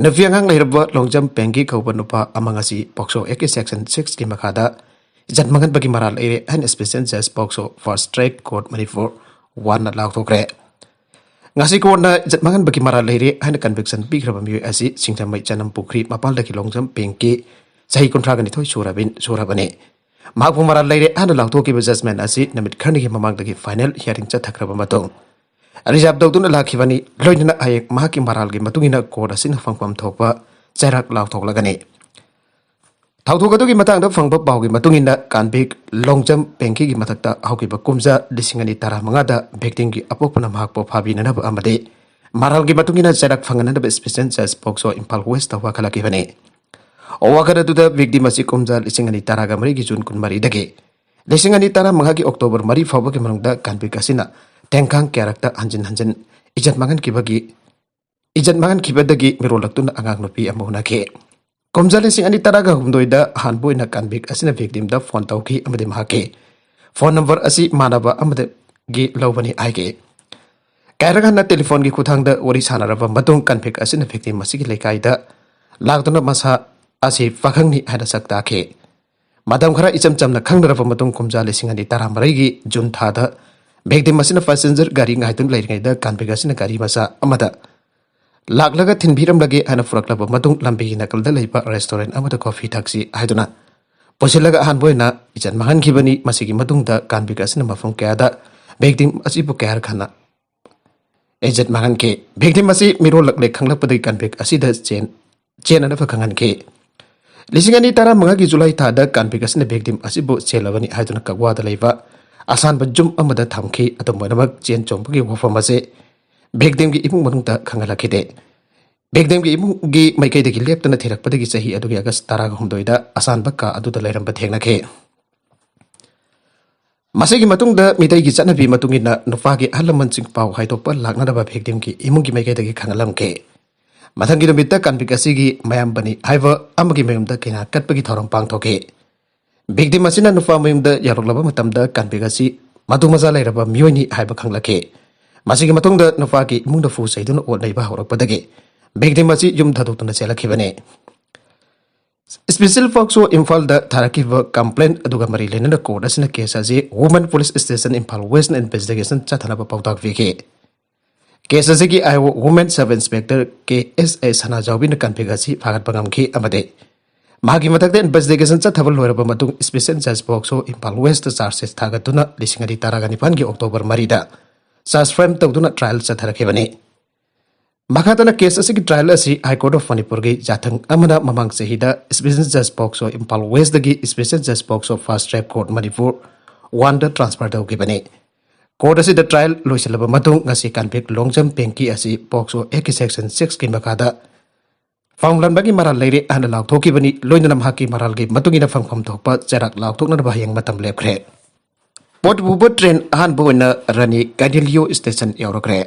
ꯅꯨꯄꯤ ꯑꯉꯥꯡ ꯂꯩꯔꯕ ꯂꯣꯡꯖꯝ ꯄꯦꯡꯒꯤ ꯀꯧꯕ ꯅꯨꯄꯥ ꯑꯃ ꯉꯁꯤ ꯄꯣꯛꯁꯣ ꯑꯦꯛꯀꯤ ꯁꯦꯛꯁꯟ ꯁꯤꯛꯁꯀꯤ ꯃꯈꯥꯗ ꯏꯖꯠ ꯃꯥꯡꯍꯟꯕꯒꯤ ꯃꯔꯥꯜ ꯂꯩꯔꯦ ꯍꯥꯏꯅ ꯁ꯭ꯄꯦꯁꯦꯜ ꯖꯁ POCSO fast track court Manipur ꯋꯥꯟꯅ ꯂꯥꯎꯊꯣꯛꯈ꯭ꯔꯦ꯫ ꯉꯁꯤ ꯀꯣꯔꯠꯅ ꯏꯖꯠ ꯃꯥꯡꯍꯟꯕꯒꯤ ꯃꯔꯥꯜ ꯂꯩꯔꯦ ꯍꯥꯏꯅ ꯀꯟꯚꯤꯛꯁꯟ ꯄꯤꯈ꯭ꯔꯕ ꯃꯤꯑꯣꯏ ꯑꯁꯤ ꯁꯤꯡꯖꯃꯩ ꯆꯅꯝ ꯄꯨꯈ꯭ꯔꯤ ꯃꯄꯥꯜꯗꯒꯤ ꯂꯣꯡꯖꯝ ꯄꯦꯡꯀꯤ ꯆꯍꯤ ꯀꯨꯟꯊ꯭ꯔꯥꯒ ꯅꯤꯊꯣꯏ ꯁꯨꯔꯕꯤ-, ꯁꯨꯔꯕꯅꯤ꯫ ꯃꯍꯥꯛꯄꯨ ꯃꯔꯥꯜ ꯂꯩꯔꯦ ꯍꯥꯏꯅ ꯂꯥꯎꯊꯣꯛꯈꯤꯕ ꯖꯖꯃꯦꯟ ꯑꯁꯤ ꯅꯨꯃꯤꯠ ꯈꯔꯅꯤꯒꯤ ꯃꯃꯥꯡꯗꯒꯤ ꯐꯥꯏꯅꯦꯜ ꯍꯤꯌꯥꯔꯤꯡ ꯆꯠꯊꯈ꯭ꯔꯕ ꯃꯇꯨꯡ ꯔꯤꯖꯥꯔꯚ ꯇꯧꯗꯨꯅ ꯂꯥꯛꯈꯤꯕꯅꯤ꯫ ꯂꯣꯏꯅꯅ ꯍꯌꯦꯡ ꯃꯍꯥꯛꯀꯤ ꯃꯔꯥꯜꯒꯤ ꯃꯇꯨꯡ ꯏꯟꯅ ꯀꯣꯔꯠ ꯑꯁꯤꯅ ꯐꯪꯐꯝ ꯊꯣꯛꯄ ꯆꯩꯔꯥꯛ ꯂꯥꯎꯊꯣꯛꯂꯒꯅꯤ꯫ ꯊꯧꯗꯣꯛ ꯑꯗꯨꯒꯤ ꯃꯇꯥꯡꯗ ꯐꯪꯕ ꯄꯥꯎꯒꯤ ꯃꯇꯨꯡ ꯏꯟꯅ ꯀꯥꯟꯚꯤꯛ ꯂꯣꯡꯖꯝ ꯄꯦꯡꯀꯤꯒꯤ ꯃꯊꯛꯇ ꯍꯧꯈꯤꯕ ꯀꯨꯝꯖꯥ ꯂꯤꯁꯤꯡ ꯑꯅꯤ ꯇꯔꯥꯃꯉꯥꯗ ꯚꯤꯛꯇꯤꯝꯒꯤ ꯑꯄꯣꯛꯄꯅ ꯃꯍꯥꯛꯄꯨ ꯐꯥꯕꯤꯅꯅꯕ ꯑꯃꯗꯤ ꯃꯔꯥꯜꯒꯤ ꯃꯇꯨꯡ ꯏꯟꯅ ꯆꯩꯔꯥꯛ ꯐꯪꯍꯟꯅꯅꯕ ꯁ꯭ꯄꯦꯁꯦꯜ ꯖꯁ ꯄꯣꯛꯁꯣ ꯏꯝꯐꯥꯜ ꯋꯦꯁꯇ ꯋꯥꯀꯠꯂꯛꯈꯤꯕꯅꯤ꯫ ꯋꯥꯀꯠ ꯑꯗꯨꯗ ꯚꯤꯛꯇꯤꯝ ꯑꯁꯤ ꯀꯨꯝꯖꯥ ꯂꯤꯁꯤꯡ ꯑꯅꯤ ꯇꯔꯥꯒ ꯃꯔꯤꯒꯤ ꯖꯨꯟ ꯀꯨꯟꯃꯔꯤꯗꯒꯤ ꯂꯤꯁꯤꯡ ꯑꯅꯤ ꯇꯔꯥꯃꯉꯥꯒꯤ ꯑꯣꯛꯇꯣꯕꯔ ꯃꯔꯤ ꯐꯥꯎꯕꯒꯤ ꯃꯅꯨꯡꯗ ꯀꯥꯟꯚꯤꯛ ꯑꯁꯤꯅ ꯊꯦꯡꯈꯥꯡ ꯀꯌꯥꯔꯛꯇ ꯍꯟꯖꯤꯟ ꯍꯟꯖꯤꯟ ꯏꯖꯠ ꯃꯥꯡꯍꯟꯈꯤꯕꯒꯤ, ꯏꯖꯠ ꯃꯥꯡꯍꯟꯈꯤꯕꯗꯒꯤ ꯃꯤꯔꯣꯜꯂꯛꯇꯨꯅ ꯑꯉꯥꯡ ꯅꯨꯄꯤ ꯑꯃ ꯎꯅꯈꯤ꯫ ꯀꯨꯝꯖꯥ ꯂꯤꯁꯤꯡ ꯑꯅꯤ ꯇꯔꯥꯒ ꯍꯨꯝꯗꯣꯏꯗ ꯑꯍꯥꯟꯕ ꯑꯣꯏꯅ ꯀꯥꯟꯚꯤꯛ ꯑꯁꯤꯅ ꯚꯤꯛꯇꯤꯝꯗ ꯐꯣꯟ ꯇꯧꯈꯤ ꯑꯃꯗꯤ ꯃꯍꯥꯛꯀꯤ ꯐꯣꯟ ꯅꯝꯕꯔ ꯑꯁꯤ ꯃꯥꯟꯅꯕ ꯑꯃꯗꯒꯤ ꯂꯧꯕꯅꯤ ꯍꯥꯏꯈꯤ꯫ ꯀꯌꯥꯔꯛ ꯍꯟꯅ ꯇꯦꯂꯤꯐꯣꯟꯒꯤ ꯈꯨꯠꯊꯥꯡꯗ ꯋꯥꯔꯤ ꯁꯥꯟꯅꯔꯕ ꯃꯇꯨꯡ ꯀꯥꯟꯚꯤꯛ ꯑꯁꯤꯅ ꯚꯤꯛꯇꯤꯝ ꯑꯁꯤꯒꯤ ꯂꯩꯀꯥꯏꯗ ꯂꯥꯛꯇꯨꯅ ꯃꯁꯥ ꯑꯁꯤ ꯄꯥꯈꯪꯅꯤ ꯍꯥꯏꯅ ꯁꯛ ꯇꯥꯛꯈꯤ꯫ ꯃꯇꯝ ꯈꯔ ꯏꯆꯝ ꯆꯝꯅ ꯈꯪꯅꯔꯕ ꯃꯇꯨꯡ ꯀꯨꯝꯖꯥ ꯂꯤꯁꯤꯡ ꯑꯅꯤ ꯇꯔꯥꯃꯔꯤꯒꯤ ꯖꯨꯟ ꯊꯥꯗ ꯚꯤꯛꯇꯤꯝ ꯑꯁꯤꯅ ꯄꯦꯁꯦꯟꯖꯔ ꯒꯥꯔꯤ ꯉꯥꯏꯗꯨꯅ ꯂꯩꯔꯤꯉꯩꯗ ꯀꯥꯟꯚꯤꯛ ꯑꯁꯤꯅ ꯒꯥꯔꯤ ꯃꯆꯥ ꯑꯃꯗ ꯂꯥꯛꯂꯒ ꯊꯤꯟꯕꯤꯔꯝꯂꯒꯦ ꯍꯥꯏꯅ ꯄꯨꯔꯛꯂꯕ ꯃꯇꯨꯡ ꯂꯝꯕꯤꯒꯤ ꯅꯥꯀꯜꯗ ꯂꯩꯕ ꯔꯦꯁꯇꯨꯔꯦꯟ ꯑꯃꯗ ꯀꯣꯐꯤ ꯊꯛꯁꯤ ꯍꯥꯏꯗꯨꯅ ꯄꯨꯁꯤꯜꯂꯒ ꯑꯍꯥꯟꯕ ꯑꯣꯏꯅ ꯏꯖꯠ ꯃꯥꯡꯍꯟꯈꯤꯕꯅꯤ꯫ ꯃꯁꯤꯒꯤ ꯃꯇꯨꯡꯗ ꯀꯥꯟꯚꯤꯛ ꯑꯁꯤꯅ ꯃꯐꯝ ꯀꯌꯥꯗ ꯚꯤꯛꯇꯤꯝ ꯑꯁꯤꯕꯨ ꯀꯌꯥꯔꯛ ꯍꯟꯅ ꯏꯖꯠ ꯃꯥꯡꯍꯟꯈꯤ꯫ ꯚꯤꯛꯇꯤꯝ ꯑꯁꯤ ꯃꯤꯔꯣꯜꯂꯛꯂꯦ ꯈꯪꯂꯛꯄꯗꯒꯤ ꯀꯥꯟꯚꯤꯛ ꯑꯁꯤꯗ ꯆꯦꯟ-, ꯆꯦꯟꯅꯅꯕ ꯈꯪꯍꯟꯈꯤ꯫ ꯂꯤꯁꯤꯡ ꯑꯅꯤ ꯇꯔꯥꯃꯉꯥꯒꯤ ꯖꯨꯂꯥꯏ ꯊꯥꯗ ꯀꯥꯟꯚꯤꯛ ꯑꯁꯤꯅ ꯚꯤꯛꯇꯤꯝ ꯑꯁꯤꯕꯨ ꯆꯦꯜꯂꯕꯅꯤ ꯍꯥꯏꯗꯨꯅ ꯀꯛꯋꯥꯗ ꯂꯩꯕ ꯑꯁꯥꯟꯕ ꯌꯨꯝ ꯑꯃꯗ ꯊꯝꯈꯤ꯫ ꯑꯗꯨꯝ ꯑꯣꯏꯅꯃꯛ, ꯆꯦꯟ ꯆꯣꯡꯕꯒꯤ ꯋꯥꯐꯝ ꯑꯁꯤ victimꯒꯤ ꯏꯃꯨꯡ ꯃꯅꯨꯡꯗ ꯈꯪꯍꯜꯂꯛꯈꯤꯗꯦ꯫ Victimꯒꯤ ꯏꯃꯨꯡꯒꯤ ꯃꯥꯏꯀꯩꯗꯒꯤ ꯂꯦꯞꯇꯅ ꯊꯤꯔꯛꯄꯗꯒꯤ ꯆꯍꯤ ꯑꯗꯨꯒꯤ ꯑꯥꯒꯁ ꯇꯔꯥꯒ ꯍꯨꯝꯗꯣꯏꯗ ꯑꯁꯥꯟꯕ ꯀꯥ ꯑꯗꯨꯗ ꯂꯩꯔꯝꯕ ꯊꯦꯡꯅꯈꯤ꯫ ꯃꯁꯤꯒꯤ ꯃꯇꯨꯡꯗ ꯃꯤꯇꯩꯒꯤ ꯆꯠꯅꯕꯤ ꯃꯇꯨꯡ ꯏꯟꯅ ꯅꯨꯄꯥꯒꯤ ꯑꯍꯜ ꯂꯃꯟꯁꯤꯡ ꯄꯥꯎ ꯍꯥꯏꯗꯣꯛꯄ ꯂꯥꯛꯅꯔꯕ victimꯒꯤ ꯏꯃꯨꯡꯒꯤ ꯃꯥꯏꯀꯩꯗꯒꯤ ꯈꯪꯍꯜꯂꯝꯈꯤ꯫ ꯃꯊꯪꯒꯤ ꯅꯨꯃꯤꯠꯇ convict ꯑꯁꯤꯒꯤ ꯃꯌꯥꯝꯕꯅꯤ ꯍꯥꯏꯕ ꯑꯃꯒꯤ ꯃꯌꯨꯝꯗ ꯀꯩꯅꯥ ꯀꯠꯄꯒꯤ ꯊꯧꯔꯝ ꯄꯥꯡꯊꯣꯛꯈꯤ꯫ Victim ꯑꯁꯤꯅ ꯅꯨꯄꯥ ꯃꯌꯨꯝꯗ ꯌꯧꯔꯛꯂꯕ ꯃꯇꯝꯗ convict ꯑꯁꯤ ꯃꯇꯨ ꯃꯆꯥ ꯂꯩꯔꯕ ꯃꯤꯑꯣꯏꯅꯤ ꯍꯥꯏꯕ ꯈꯪꯂꯛꯈꯤ꯫ ꯃꯁꯤꯒꯤ ꯃꯇꯨꯡꯗ ꯅꯨꯄꯥꯒꯤ ꯏꯃꯨꯡꯗ ꯐꯨ ꯆꯩꯗꯨꯅ ꯑꯣꯠ ꯅꯩꯕ ꯍꯧꯔꯛꯄꯗꯒꯤ victim ꯑꯁꯤ ꯌꯨꯝ ꯊꯥꯗꯣꯛꯇꯨꯅ ꯆꯦꯜꯂꯛꯈꯤꯕꯅꯤ꯫ Special POCSO ꯏꯝꯐꯥꯜꯗ ꯊꯥꯔꯛꯈꯤꯕ complaint ꯑꯗꯨꯒ ꯃꯔꯤ ꯂꯩꯅꯅ court ꯑꯁꯤꯅ case ꯑꯁꯤ Women Police Station Imphal Westꯅ investigation ꯆꯠꯊꯅꯕ ꯄꯥꯎꯇꯥꯛ ꯄꯤꯈꯤ꯫ Case ꯑꯁꯤꯒꯤ I O Women Sub Inspector K S A ꯁꯅꯥꯖꯥꯎꯕꯤꯅ convict ꯑꯁꯤ ꯐꯥꯒꯠꯄ ꯉꯝꯈꯤ ꯑꯃꯗꯤ ꯃꯍꯥꯛꯀꯤ ꯃꯊꯛꯇ investigation ꯆꯠꯊꯕ ꯂꯣꯏꯔꯕ ꯃꯇꯨꯡ Special Judge POCSO Imphal Westꯇ charge sheet ꯊꯥꯒꯠꯇꯨꯅ ꯂꯤꯁꯤꯡ ꯑꯅꯤ ꯇꯔꯥꯒ ꯅꯤꯄꯥꯟꯒꯤ October ꯃꯔꯤꯗ charge frame ꯇꯧꯗꯨꯅ trial ꯆꯠꯊꯔꯛꯈꯤꯕꯅꯤ꯫ ꯃꯈꯥ ꯇꯥꯅ case ꯑꯁꯤꯒꯤ trial ꯑꯁꯤ High Court of ꯃꯅꯤꯄꯨꯔꯒꯤ ꯌꯥꯊꯪ ꯑꯃꯅ ꯃꯃꯥꯡ ꯆꯍꯤꯗ Special Judge POCSO Imphal Westꯇꯒꯤ Special Judge POCSO Fast Track Court Manipur Oneꯗ transfer ꯇꯧꯈꯤꯕꯅꯤ꯫ Court ꯑꯁꯤꯗ trial ꯂꯣꯏꯁꯤꯜꯂꯕ ꯃꯇꯨꯡ ꯉꯁꯤ convict ꯂꯣꯡꯖꯝ ꯄꯦꯡꯀꯤ ꯑꯁꯤ POCSO Actꯀꯤ section sixꯀꯤ ꯃꯈꯥꯗ ꯐꯝꯂꯝꯕꯒꯤ ꯃꯔꯥꯜ ꯂꯩꯔꯦ ꯍꯥꯏꯅ ꯂꯥꯎꯊꯣꯛꯈꯤꯕꯅꯤ꯫ ꯂꯣꯏꯅꯅ ꯃꯍꯥꯛꯀꯤ ꯃꯔꯥꯜꯒꯤ ꯃꯇꯨꯡ ꯏꯟꯅ ꯐꯪꯐꯝ ꯊꯣꯛꯄ ꯆꯩꯔꯥꯛ ꯂꯥꯎꯊꯣꯛꯅꯅꯕ ꯍꯌꯦꯡ ꯃꯇꯝ ꯂꯦꯞꯈ꯭ꯔꯦ꯫ ꯄꯣꯠ ꯄꯨꯕ train ꯑꯍꯥꯟꯕ ꯑꯣꯏꯅ ꯔꯥꯅꯤ ꯒꯥꯏꯗꯤꯟꯂꯤꯌꯣ station ꯌꯧꯔꯛꯈ꯭ꯔꯦ꯫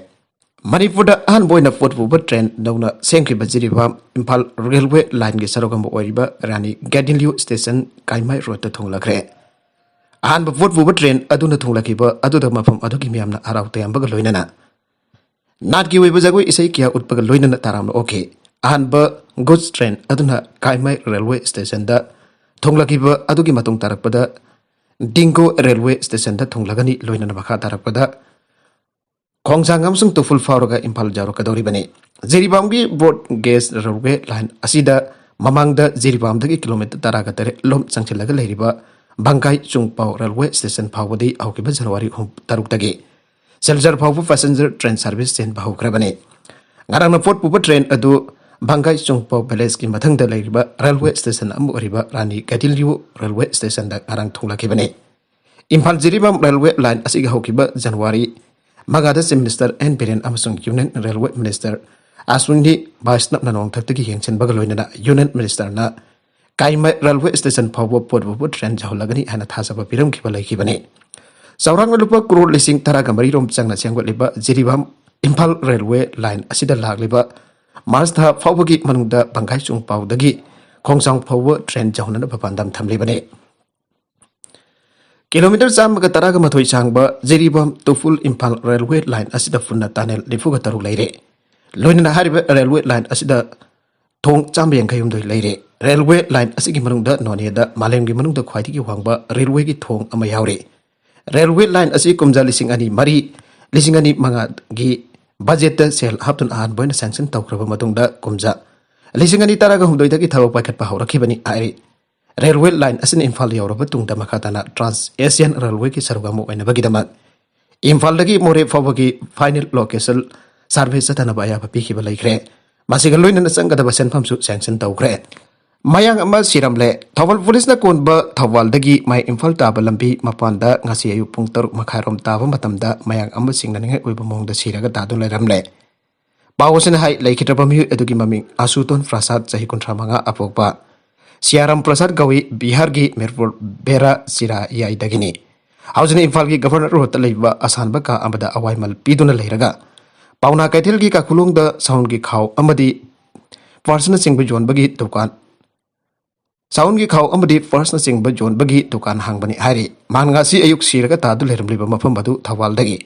ꯃꯅꯤꯄꯨꯔꯗ ꯑꯍꯥꯟꯕ ꯑꯣꯏꯅ ꯄꯣꯠ ꯄꯨꯕ train ꯅꯧꯅ ꯁꯦꯝꯈꯤꯕ ꯖꯤꯔꯤꯕꯥꯝ ꯏꯝꯐꯥꯜ railway lineꯒꯤ ꯁꯔꯨꯛ ꯑꯃ ꯑꯣꯏꯔꯤꯕ ꯔꯥꯅꯤ ꯒꯥꯏꯗꯤꯟꯂꯤꯌꯣ station ꯀꯥꯏꯃꯥꯏ roadꯇ ꯊꯨꯡꯂꯈ꯭ꯔꯦ꯫ ꯑꯍꯥꯟꯕ ꯄꯣꯠ ꯄꯨꯕ train ꯑꯗꯨꯅ ꯊꯨꯡꯂꯈꯤꯕ ꯑꯗꯨꯗ ꯃꯐꯝ ꯑꯗꯨꯒꯤ ꯃꯤꯌꯥꯝꯅ ꯍꯔꯥꯎ ꯇꯌꯥꯝꯕꯒ ꯂꯣꯏꯅꯅ ꯅꯥꯠꯀꯤ ꯑꯣꯏꯕ ꯖꯒꯣꯏ ꯏꯁꯩ ꯀꯌꯥ ꯎꯠꯄꯒ ꯂꯣꯏꯅꯅ ꯇꯔꯥꯝꯅ ꯑꯣꯛꯈꯤ꯫ ꯑꯍꯥꯟꯕ goods train ꯑꯗꯨꯅ ꯀꯥꯏꯃꯥꯏ railway stationꯗ ꯊꯨꯡꯂꯈꯤꯕ ꯑꯗꯨꯒꯤ ꯃꯇꯨꯡ ꯇꯥꯔꯛꯄꯗ ꯗꯤꯡꯒꯣ railway stationꯗ ꯊꯨꯡꯂꯒꯅꯤ꯫ ꯂꯣꯏꯅꯅ ꯃꯈꯥ ꯇꯥꯔꯛꯄꯗ ꯈꯣꯡꯖꯥꯡ ꯑꯃꯁꯨꯡ ꯇꯨꯐꯨꯜ ꯐꯥꯎꯔꯒ Imphal ꯌꯧꯔꯛꯀꯗꯧꯔꯤꯕꯅꯤ꯫ ꯖꯤꯔꯤꯕꯥꯝꯒꯤ broad gauge railway line ꯑꯁꯤꯗ ꯃꯃꯥꯡꯗ ꯖꯤꯔꯤꯕꯥꯝꯗꯒꯤ kilometre ꯇꯔꯥꯒ ꯇꯔꯦꯠ ꯂꯣꯝ ꯆꯪꯁꯤꯜꯂꯒ ꯂꯩꯔꯤꯕ ꯚꯪꯒꯥꯏ ꯆꯨꯡꯄꯥꯎ railway station ꯐꯥꯎꯕꯗꯤ ꯍꯧꯈꯤꯕ January ꯍꯨꯝ-, ꯇꯔꯨꯛꯇꯒꯤ ꯁꯤꯜꯆꯔ ꯐꯥꯎꯕ passenger train service ꯆꯦꯟꯕ ꯍꯧꯈ꯭ꯔꯕꯅꯤ꯫ ꯉꯔꯥꯡꯅ ꯄꯣꯠ ꯄꯨꯕ train ꯑꯗꯨ ꯚꯪꯒꯥꯏ ꯆꯨꯡꯄꯥꯎ villageꯀꯤ ꯃꯊꯪꯗ ꯂꯩꯔꯤꯕ railway station ꯑꯃ ꯑꯣꯏꯔꯤꯕ ꯔꯥꯅꯤ ꯒꯥꯏꯗꯤꯟꯂꯤꯌꯨ railway stationꯗ ꯉꯔꯥꯡ ꯊꯨꯡꯂꯈꯤꯕꯅꯤ꯫ ꯏꯝꯐꯥꯜ ꯖꯤꯔꯤꯕꯥꯝ ꯔꯦꯜꯋꯦ ꯂꯥꯏꯟ ꯑꯁꯤꯒꯤ ꯍꯧꯈꯤꯕ ꯖꯅꯋꯥꯔꯤ ꯃꯉꯥꯗ ꯆꯤꯐ ꯃꯤꯅꯤꯁꯇꯔ ꯑꯦꯟ ꯕꯤꯔꯦꯟ ꯑꯃꯁꯨꯡ ꯌꯨꯅꯤꯌꯟ ꯔꯦꯜꯋꯦ ꯃꯤꯅꯤꯁꯇꯔ ꯑꯁ꯭ꯋꯤꯅꯤ ꯕꯥꯏꯁꯅꯞꯅ ꯅꯣꯡꯊꯛꯇꯒꯤ ꯌꯦꯡꯁꯤꯟꯕꯒ ꯂꯣꯏꯅꯅ ꯌꯨꯅꯤꯌꯟ ꯃꯤꯅꯤꯁꯇꯔꯅ ꯀꯥꯏꯃꯩ ꯔꯦꯜꯋꯦ ꯁ꯭ꯇꯦꯁꯟ ꯐꯥꯎꯕ ꯄꯣꯠ ꯄꯣꯠ ꯇ꯭ꯔꯦꯟ ꯌꯧꯍꯜꯂꯒꯅꯤ ꯍꯥꯏꯅ ꯊꯥꯖꯕ ꯄꯤꯔꯝꯈꯤꯕ ꯂꯩꯈꯤꯕꯅꯤ꯫ ꯆꯥꯎꯔꯥꯛꯅ ꯂꯨꯄꯥ ꯀ꯭ꯔꯣꯔ ꯂꯤꯁꯤꯡ ꯇꯔꯥꯒ ꯃꯔꯤꯔꯣꯝ ꯆꯪꯅ ꯁꯦꯝꯒꯠꯂꯤꯕ ꯖꯤꯔꯤꯕꯥꯝ ꯏꯝꯐꯥꯜ ꯔꯦꯜꯋꯦ ꯂꯥꯏꯟ ꯑꯁꯤꯗ ꯂꯥꯛꯂꯤꯕ ꯃꯥꯔꯆ ꯊꯥ ꯐꯥꯎꯕꯒꯤ ꯃꯅꯨꯡꯗ ꯕꯪꯒꯥꯏꯆꯨꯡ ꯄꯥꯎꯗꯒꯤ ꯈꯣꯡꯖꯣꯝ ꯐꯥꯎꯕ ꯇ꯭ꯔꯦꯟ ꯌꯧꯍꯟꯅꯅꯕ ꯄꯥꯟꯗꯝ ꯊꯝꯂꯤꯕꯅꯤ꯫ ꯀꯤꯂꯣꯃꯤꯇꯔ ꯆꯥꯝꯃꯒ ꯇꯔꯥꯒ ꯃꯥꯊꯣꯏ ꯁꯥꯡꯕ ꯖꯤꯔꯤꯕꯥꯝ ꯇꯨꯄꯨꯜ ꯏꯝꯐꯥꯜ ꯔꯦꯜꯋꯦ ꯂꯥꯏꯟ ꯑꯁꯤꯗ ꯄꯨꯟꯅ ꯇꯅꯦꯜ ꯅꯤꯐꯨꯒ ꯇꯔꯨꯛ ꯂꯩꯔꯦ꯫ ꯂꯣꯏꯅꯅ ꯍꯥꯏꯔꯤꯕ ꯔꯦꯜꯋꯦ ꯂꯥꯏꯟ ꯑꯁꯤꯗ ꯊꯣꯡ ꯆꯥꯝꯃ ꯌꯥꯡꯈꯩ ꯍꯨꯝꯗꯣꯏ ꯂꯩꯔꯦ꯫ ꯔꯦꯜꯋꯦ ꯂꯥꯏꯟ ꯑꯁꯤꯒꯤ ꯃꯅꯨꯡꯗ ꯅꯣꯅꯦꯗ ꯃꯥꯂꯦꯝꯒꯤ ꯃꯅꯨꯡꯗ ꯈ꯭ꯋꯥꯏꯗꯒꯤ ꯋꯥꯡꯕ ꯔꯦꯜꯋꯦꯒꯤ ꯊꯣꯡ ꯑꯃ ꯌꯥꯎꯔꯤ꯫ ꯔꯦꯜꯋꯦ ꯂꯥꯏꯟ ꯑꯁꯤ ꯀꯨꯝꯖꯥ ꯂꯤꯁꯤꯡ ꯑꯅꯤ ꯃꯔꯤ, ꯂꯤꯁꯤꯡ ꯑꯅꯤ ꯃꯉꯥꯒꯤ ꯕꯖꯦꯠꯇ ꯁꯦꯜ ꯍꯥꯞꯇꯨꯅ ꯑꯍꯥꯟꯕ ꯑꯣꯏꯅ ꯁꯦꯡꯁꯟ ꯇꯧꯈ꯭ꯔꯕ ꯃꯇꯨꯡꯗ ꯀꯨꯝꯖꯥ ꯂꯤꯁꯤꯡ ꯑꯅꯤ ꯇꯔꯥꯒ ꯍꯨꯝꯗꯣꯏꯗꯒꯤ ꯊꯕꯛ ꯄꯥꯏꯈꯠꯄ ꯍꯧꯔꯛꯈꯤꯕꯅꯤ ꯍꯥꯏꯔꯤ꯫ ꯔꯦꯜꯋꯦ ꯂꯥꯏꯟ ꯑꯁꯤꯅ ꯏꯝꯐꯥꯜ ꯌꯧꯔꯕ ꯇꯨꯡꯗ ꯃꯈꯥ ꯇꯥꯅ ꯇ꯭ꯔꯥꯟꯁ ꯑꯦꯁꯤꯌꯥꯟ ꯔꯦꯜꯋꯦꯒꯤ ꯁꯔꯨꯛ ꯑꯃ ꯑꯣꯏꯅꯕꯒꯤꯗꯃꯛ ꯏꯝꯐꯥꯜꯗꯒꯤ ꯃꯣꯔꯦ ꯐꯥꯎꯕꯒꯤ ꯐꯥꯏꯅꯦꯜ ꯂꯣꯀꯦꯁꯟ ꯁꯥꯔꯚꯦ ꯆꯠꯊꯅꯕ ꯑꯌꯥꯕ ꯄꯤꯈꯤꯕ ꯂꯩꯈ꯭ꯔꯦ꯫ ꯃꯁꯤꯒ ꯂꯣꯏꯅꯅ ꯆꯪꯒꯗꯕ ꯁꯦꯟꯐꯝꯁꯨ ꯁꯦꯡꯁꯟ ꯇꯧꯈ꯭ꯔꯦ꯫ ꯃꯌꯥꯡ ꯑꯃ ꯁꯤꯔꯝꯂꯦ꯫ ꯊꯧꯕꯥꯜ ꯄꯨꯂꯤꯁꯅ ꯀꯣꯟꯕ ꯊꯧꯕꯥꯜꯗꯒꯤ ꯃꯌꯥꯏ ꯏꯝꯐꯥꯜ ꯇꯥꯕ ꯂꯝꯕꯤ ꯃꯄꯥꯟꯗ ꯉꯁꯤ ꯑꯌꯨꯛ ꯄꯨꯡ ꯇꯔꯨꯛ ꯃꯈꯥꯏꯔꯣꯝ ꯇꯥꯕ ꯃꯇꯝꯗ ꯃꯌꯥꯡ ꯑꯃ ꯆꯤꯡꯅꯅꯤꯡꯉꯥꯏ ꯑꯣꯏꯕ ꯃꯑꯣꯡꯗ ꯁꯤꯔꯒ ꯇꯥꯗꯨꯅ ꯂꯩꯔꯝꯂꯦ꯫ ꯄꯥꯎ ꯑꯁꯤꯅ ꯍꯥꯏ, ꯂꯩꯈꯤꯗ꯭ꯔꯕ ꯃꯤꯑꯣꯏ ꯑꯗꯨꯒꯤ ꯃꯃꯤꯡ ꯑꯁꯨꯇꯣꯟ ꯄ꯭ꯔꯁꯥꯗ, ꯆꯍꯤ ꯀꯨꯟꯊ꯭ꯔꯥ ꯃꯉꯥ, ꯑꯄꯣꯛꯄ ꯁꯤꯌꯥꯔꯥꯝ ꯄ꯭ꯔꯁꯥꯗ ꯀꯧꯏ, ꯕꯤꯍꯥꯔꯒꯤ ꯃꯤꯔꯄꯨꯔ ꯕꯦꯔꯥ ꯆꯤꯔꯥ ꯌꯥꯏꯗꯒꯤꯅꯤ꯫ ꯍꯧꯖꯤꯛꯅ ꯏꯝꯐꯥꯜꯒꯤ ꯒꯚꯔꯅꯔ ꯔꯣꯗꯇ ꯂꯩꯕ ꯑꯁꯥꯟꯕ ꯀꯥ ꯑꯃꯗ ꯑꯋꯥꯏꯃꯜ ꯄꯤꯗꯨꯅ ꯂꯩꯔꯒ ꯄꯥꯎꯅꯥ ꯀꯩꯊꯦꯜꯒꯤ ꯀꯥꯈꯨꯂꯣꯡꯗ ꯁꯥꯎꯟꯒꯤ ꯈꯥꯎ ꯑꯃꯗꯤ ꯄꯥꯔꯁꯅꯆꯤꯡꯕ ꯌꯣꯟꯕꯒꯤ ꯗꯨꯀꯥꯟ, ꯁꯥꯎꯟꯒꯤ ꯈꯥꯎ ꯑꯃꯗꯤ ꯄꯥꯔꯁꯅꯆꯤꯡꯕ ꯌꯣꯟꯕꯒꯤ ꯗꯨꯀꯥꯟ ꯍꯥꯡꯕꯅꯤ ꯍꯥꯏꯔꯤ꯫ ꯃꯍꯥꯛ ꯉꯁꯤ ꯑꯌꯨꯛ ꯁꯤꯔꯒ ꯇꯥꯗꯨ ꯂꯩꯔꯝꯂꯤꯕ ꯃꯐꯝ ꯑꯗꯨ ꯊꯧꯕꯥꯜꯗꯒꯤ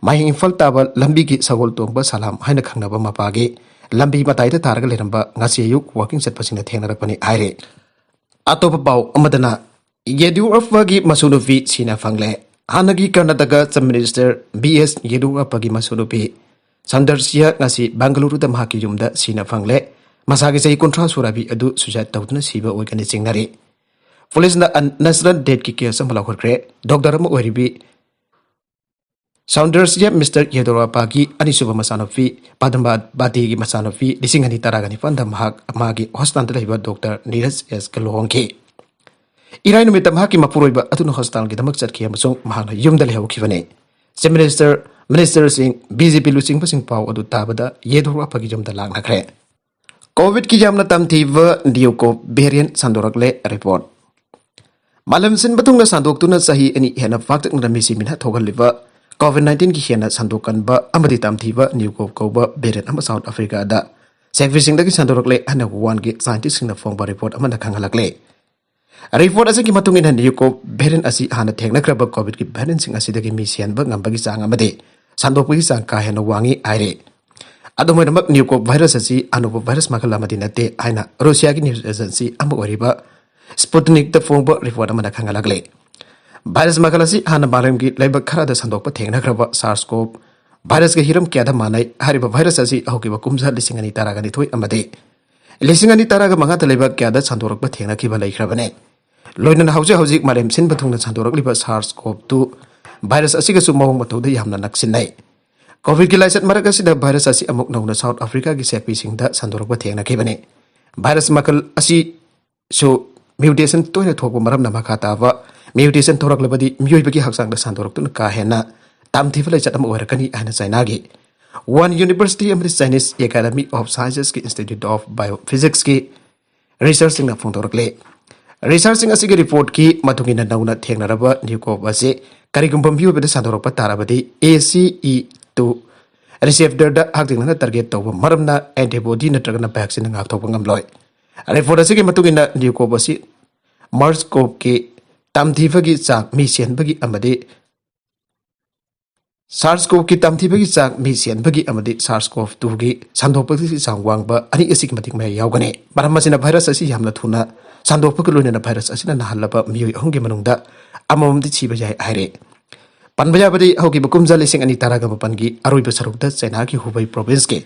ꯃꯍꯤꯡ ꯏꯝꯐꯥꯜ ꯇꯥꯕ ꯂꯝꯕꯤꯒꯤ ꯁꯒꯣꯜ ꯇꯣꯡꯕ ꯁꯂꯥꯝ ꯍꯥꯏꯅ ꯈꯪꯅꯕ ꯃꯄꯥꯒꯤ ꯂꯝꯕꯤ ꯃꯇꯥꯏꯗ ꯇꯥꯔꯒ ꯂꯩꯔꯝꯕ ꯉꯁꯤ ꯑꯌꯨꯛ ꯋꯥꯀꯤꯡ ꯆꯠꯄꯁꯤꯡꯅ ꯊꯦꯡꯅꯔꯛꯄꯅꯤ ꯍꯥꯏꯔꯤ꯫ ꯑꯇꯣꯞꯄ ꯄꯥꯎ ꯑꯃꯗꯅ, ꯌꯦꯗꯤꯌꯨꯔꯞꯄꯒꯤ ꯃꯁꯨꯅꯨꯄꯤ ꯁꯤꯅ ꯐꯪꯂꯦ꯫ ꯍꯥꯟꯅꯒꯤ ꯀꯔꯅꯥꯇꯀꯥ ꯆꯤꯐ ꯃꯤꯅꯤꯁꯇꯔ ꯕꯤ ꯑꯦꯁ ꯌꯦꯗꯤꯌꯨꯔꯞꯄꯒꯤ ꯃꯁꯨꯅꯨꯄꯤ ꯁꯟꯗꯔꯁꯤꯌꯥ ꯉꯁꯤ ꯕꯦꯡꯒꯂꯨꯔꯨꯗ ꯃꯍꯥꯛꯀꯤ ꯌꯨꯝꯗ ꯁꯤꯅ ꯐꯪꯂꯦ꯫ ꯃꯁꯥꯒꯤ ꯆꯍꯤ ꯀꯨꯟꯊ꯭ꯔꯥ ꯁꯨꯔꯕꯤ ꯑꯗꯨ ꯁꯨꯏꯁꯥꯏꯗ ꯇꯧꯗꯨꯅ ꯁꯤꯕ ꯑꯣꯏꯒꯅꯤ ꯆꯤꯡꯅꯔꯤ꯫ ꯄꯨꯂꯤꯁꯅ ꯑꯟ-, ꯅꯦꯁꯅꯦꯜ ꯗꯦꯠꯀꯤ ꯀꯦꯁ ꯑꯃ ꯂꯧꯈꯠꯈ꯭ꯔꯦ꯫ ꯗꯣꯛꯇꯔ ꯑꯃ ꯑꯣꯏꯔꯤꯕꯤ ꯁꯥꯎꯟꯗꯔꯁꯤꯌꯥ ꯃꯤꯁꯇꯔ ꯌꯦꯗꯣꯔꯥꯄꯥꯒꯤ ꯑꯅꯤꯁꯨꯕ ꯃꯆꯥꯅꯨꯄꯤ ꯄꯗꯃꯥꯕꯥꯇꯤꯒꯤ ꯃꯆꯥꯅꯨꯄꯤ ꯂꯤꯁꯤꯡ ꯑꯅꯤ ꯇꯔꯥꯒ ꯅꯤꯄꯥꯟꯗ ꯃꯍꯥꯛ ꯃꯥꯒꯤ ꯍꯣꯁꯇꯥꯟꯗ ꯂꯩꯕ ꯗꯣꯛꯇꯔ ꯅꯤꯔꯖ ꯑꯦꯁꯀ ꯂꯨꯍꯣꯡꯈꯤ꯫ ꯏꯔꯥꯏ ꯅꯨꯃꯤꯠꯇ ꯃꯍꯥꯛꯀꯤ ꯃꯄꯨꯔꯣꯏꯕ ꯑꯗꯨꯅ ꯍꯣꯁꯄꯤꯇꯥꯜꯒꯤꯗꯃꯛ ꯆꯠꯈꯤ ꯑꯃꯁꯨꯡ ꯃꯍꯥꯛꯅ ꯌꯨꯝꯗ ꯂꯩꯍꯧꯈꯤꯕꯅꯤ꯫ ꯆꯤꯐ ꯃꯤꯅꯤꯁꯇꯔ, ꯃꯤꯅꯤꯁꯇꯔꯁꯤꯡ, ꯕꯤ ꯖꯦ ꯄꯤ ꯂꯨꯆꯤꯡꯕꯁꯤꯡ ꯄꯥꯎ ꯑꯗꯨ ꯇꯥꯕꯗ ꯌꯦꯗꯨꯔꯞꯄꯒꯤ ꯌꯨꯝꯗ ꯂꯥꯛꯅꯈ꯭ꯔꯦ꯫ ꯀꯣꯚꯤꯗꯀꯤ ꯌꯥꯝꯅ ꯇꯝꯊꯤꯕ ꯅ꯭ꯌꯨ ꯀꯣꯞ ꯚꯦꯔꯤꯌꯟ ꯁꯟꯗꯣꯔꯛꯂꯦ꯫ ꯔꯤꯄꯣꯔꯠ꯫ ꯃꯥꯂꯦꯝ ꯁꯤꯟꯕ ꯊꯨꯡꯅ ꯁꯟꯗꯣꯛꯇꯨꯅ ꯆꯍꯤ ꯑꯅꯤ ꯍꯦꯟꯅ ꯄꯥꯛꯇꯛꯅꯅ ꯃꯤꯁꯤ ꯃꯤꯅꯥ ꯊꯣꯛꯍꯜꯂꯤꯕ ꯀꯣꯚꯤꯗ ꯅꯥꯏꯟꯇꯤꯟꯒꯤ ꯍꯦꯟꯅ ꯁꯟꯗꯣꯛꯀꯟꯕ ꯑꯃꯗꯤ ꯇꯝꯊꯤꯕ ꯅ꯭ꯌꯨ ꯀꯣꯞ ꯀꯧꯕ ꯚꯦꯔꯤꯌꯟ ꯑꯃ ꯁꯥꯎꯠ ꯑꯐ꯭ꯔꯤꯀꯥꯗ ꯁꯦꯛꯄꯤꯁꯤꯡꯗꯒꯤ ꯁꯟꯗꯣꯔꯛꯂꯦ ꯍꯥꯏꯅ ꯋꯨꯍꯥꯟꯒꯤ ꯁꯥꯏꯟꯇꯤꯁꯁꯤꯡꯅ ꯐꯣꯡꯕ ꯔꯤꯄꯣꯔꯠ ꯑꯃꯅ ꯈꯪꯍꯜꯂꯛꯂꯦ꯫ ꯔꯤꯄꯣꯔꯠ ꯑꯁꯤꯒꯤ ꯃꯇꯨꯡ ꯏꯟꯅ ꯅ꯭ꯌꯨ ꯀꯣꯞ ꯚꯦꯔꯤꯌꯟ ꯑꯁꯤ ꯍꯥꯟꯅ ꯊꯦꯡꯅꯈ꯭ꯔꯕ ꯀꯣꯚꯤꯗꯀꯤ ꯚꯦꯔꯤꯌꯟꯁꯤꯡ ꯑꯁꯤꯗꯒꯤ ꯃꯤ ꯁꯤꯍꯟꯕ ꯉꯝꯕꯒꯤ ꯆꯥꯡ ꯑꯃꯗꯤ ꯁꯟꯗꯣꯛꯄꯒꯤ ꯆꯥꯡ ꯀꯥ ꯍꯦꯟꯅ ꯋꯥꯡꯏ ꯍꯥꯏꯔꯤ꯫ ꯑꯗꯨꯝ ꯑꯣꯏꯅꯃꯛ, ꯅ꯭ꯌꯨ ꯀꯣꯞ ꯚꯥꯏꯔꯁ ꯑꯁꯤ ꯑꯅꯧꯕ ꯚꯥꯏꯔꯁ ꯃꯈꯜ ꯑꯃꯗꯤ ꯅꯠꯇꯦ ꯍꯥꯏꯅ ꯔꯨꯁꯤꯌꯥꯒꯤ ꯅ꯭ꯌꯨꯁ ꯑꯦꯖꯦꯟꯁꯤ ꯑꯃ ꯑꯣꯏꯔꯤꯕ ꯁ꯭ꯄꯨꯇꯅꯤꯛꯇ ꯐꯣꯡꯕ ꯔꯤꯄꯣꯔꯠ ꯑꯃꯅ ꯈꯪꯍꯜꯂꯛꯂꯤ꯫ ꯚꯥꯏꯔꯁ ꯃꯈꯜ ꯑꯁꯤ ꯍꯥꯟꯅ ꯃꯥꯂꯦꯝꯒꯤ ꯂꯩꯕꯥꯛ ꯈꯔꯗ ꯁꯟꯗꯣꯛꯄ ꯊꯦꯡꯅꯈ꯭ꯔꯕ ꯁꯥꯔꯁ ꯀꯣꯞ ꯚꯥꯏꯔꯁꯀ ꯍꯤꯔꯝ ꯀꯌꯥꯗ ꯃꯥꯟꯅꯩ꯫ ꯍꯥꯏꯔꯤꯕ ꯚꯥꯏꯔꯁ ꯑꯁꯤ ꯍꯧꯈꯤꯕ ꯀꯨꯝꯖꯥ ꯂꯤꯁꯤꯡ ꯑꯅꯤ ꯇꯔꯥꯒ ꯅꯤꯊꯣꯏ ꯑꯃꯗꯤ ꯂꯤꯁꯤꯡ ꯑꯅꯤ ꯇꯔꯥꯒ ꯃꯉꯥꯗ ꯂꯩꯕꯥꯛ ꯀꯌꯥꯗ ꯁꯟꯗꯣꯔꯛꯄ ꯊꯦꯡꯅꯈꯤꯕ ꯂꯩꯈ꯭ꯔꯕꯅꯤ꯫ ꯂꯣꯏꯅꯅ ꯍꯧꯖꯤꯛ ꯍꯧꯖꯤꯛ ꯃꯥꯂꯦꯝ ꯁꯤꯟꯕ ꯊꯨꯡꯅ ꯁꯟꯗꯣꯔꯛꯂꯤꯕ ꯁꯥꯔꯁ ꯀꯣꯞ ꯇꯨ ꯚꯥꯏꯔꯁ ꯑꯁꯤꯒꯁꯨ ꯃꯑꯣꯡ ꯃꯇꯧꯗ ꯌꯥꯝꯅ ꯅꯛꯁꯤꯟꯅꯩ꯫ ꯀꯣꯚꯤꯗꯀꯤ ꯂꯥꯏꯆꯠ ꯃꯔꯛ ꯑꯁꯤꯗ ꯚꯥꯏꯔꯁ ꯑꯁꯤ ꯑꯃꯨꯛ ꯅꯧꯅ ꯁꯥꯎꯠ ꯑꯐ꯭ꯔꯤꯀꯥꯒꯤ ꯁꯦꯛꯄꯤꯁꯤꯡꯗ ꯁꯟꯗꯣꯔꯛꯄ ꯊꯦꯡꯅꯈꯤꯕꯅꯤ꯫ ꯚꯥꯏꯔꯁ ꯃꯈꯜ ꯑꯁꯤꯁꯨ ꯃ꯭ꯌꯨꯇꯦꯁꯟ ꯇꯣꯏꯅ ꯊꯣꯛꯄ ꯃꯔꯝꯅ ꯃꯈꯥ ꯇꯥꯕ ꯃ꯭ꯌꯨꯇꯦꯁꯟ ꯊꯣꯔꯛꯂꯕꯗꯤ ꯃꯤꯑꯣꯏꯕꯒꯤ ꯍꯛꯆꯥꯡꯗ ꯁꯟꯗꯣꯔꯛꯇꯨꯅ ꯀꯥ ꯍꯦꯟꯅ ꯇꯝꯊꯤꯕ ꯂꯥꯏꯆꯠ ꯑꯃ ꯑꯣꯏꯔꯛꯀꯅꯤ ꯍꯥꯏꯅ ꯆꯥꯏꯅꯥꯒꯤ ꯋꯨꯍꯥꯟ ꯌꯨꯅꯤꯚꯔꯁꯤꯇꯤ ꯑꯃꯗꯤ Chinese Academy of Sciences-ꯀꯤ Institute of Biophysics-ꯀꯤ ꯔꯤꯁꯔꯆꯁꯤꯡꯅ ꯐꯣꯡꯗꯣꯔꯛꯂꯦ꯫ ꯔꯤꯁꯔꯆꯁꯤꯡ ꯑꯁꯤꯒꯤ ꯔꯤꯄꯣꯔꯠꯀꯤ ꯃꯇꯨꯡ ꯏꯟꯅ, ꯅꯧꯅ ꯊꯦꯡꯅꯔꯕ ꯅ꯭ꯌꯨ ꯀꯣꯞ ꯑꯁꯤ ꯀꯔꯤꯒꯨꯝꯕ ꯃꯤꯑꯣꯏꯕꯗ ꯁꯟꯗꯣꯔꯛꯄ ꯇꯥꯔꯕꯗꯤ, ꯑꯦ ꯁꯤ ꯏ ꯇꯨ ꯔꯤꯁꯦꯞꯇꯔꯗ ꯍꯛꯊꯦꯡꯅꯅ ꯇꯥꯔꯒꯦꯠ ꯇꯧꯕ ꯃꯔꯝꯅ ꯑꯦꯟꯇꯤꯕꯣꯗꯤ ꯅꯠꯇ꯭ꯔꯒꯅ ꯚꯦꯛꯁꯤꯟꯅ ꯉꯥꯛꯊꯣꯛꯄ ꯉꯝꯂꯣꯏ꯫ ꯔꯤꯄꯣꯔꯠ ꯑꯁꯤꯒꯤ ꯃꯇꯨꯡ ꯏꯟꯅ, ꯅ꯭ꯌꯨ ꯀꯣꯞ ꯑꯁꯤ ꯃꯥꯔꯁ ꯀꯣꯞꯀꯤ ꯇꯝꯊꯤꯕꯒꯤ ꯆꯥꯡ ꯃꯤ ꯁꯤꯍꯟꯕꯒꯤ ꯑꯃꯗꯤ ꯁꯥꯔꯁ ꯀꯣꯞꯀꯤ ꯇꯝꯊꯤꯕꯒꯤ ꯆꯥꯡ ꯃꯤ ꯁꯤꯍꯟꯕꯒꯤ ꯑꯃꯗꯤ ꯁꯥꯔꯁ ꯀꯣꯞ ꯇꯨꯒꯤ ꯁꯟꯗꯣꯛꯄꯒꯤ ꯆꯥꯡ ꯋꯥꯡꯕ ꯑꯅꯤ ꯑꯁꯤꯒꯤ ꯃꯇꯤꯛ ꯃꯌꯥꯏ ꯌꯥꯎꯒꯅꯤ꯫ ꯃꯔꯝ ꯑꯁꯤꯅ, ꯚꯥꯏꯔꯁ ꯑꯁꯤ ꯌꯥꯝꯅ ꯊꯨꯅ ꯁꯟꯗꯣꯛꯄꯒ ꯂꯣꯏꯅꯅ ꯚꯥꯏꯔꯁ ꯑꯁꯤꯅ ꯅꯥꯍꯜꯂꯕ ꯃꯤꯑꯣꯏ ꯑꯍꯨꯝꯒꯤ ꯃꯅꯨꯡꯗ ꯑꯃꯃꯝꯗꯤ ꯁꯤꯕ ꯌꯥꯏ ꯍꯥꯏꯔꯤ꯫ ꯄꯟꯕ ꯌꯥꯕꯗꯤ, ꯍꯧꯈꯤꯕ ꯀꯨꯝꯖꯥ ꯂꯤꯁꯤꯡ ꯑꯅꯤ ꯇꯔꯥꯒ ꯃꯥꯄꯟꯒꯤ ꯑꯔꯣꯏꯕ ꯁꯔꯨꯛꯇ ꯆꯩꯅꯥꯒꯤ ꯍꯨꯕꯩ ꯄ꯭ꯔꯣꯚꯤꯟꯁꯀꯤ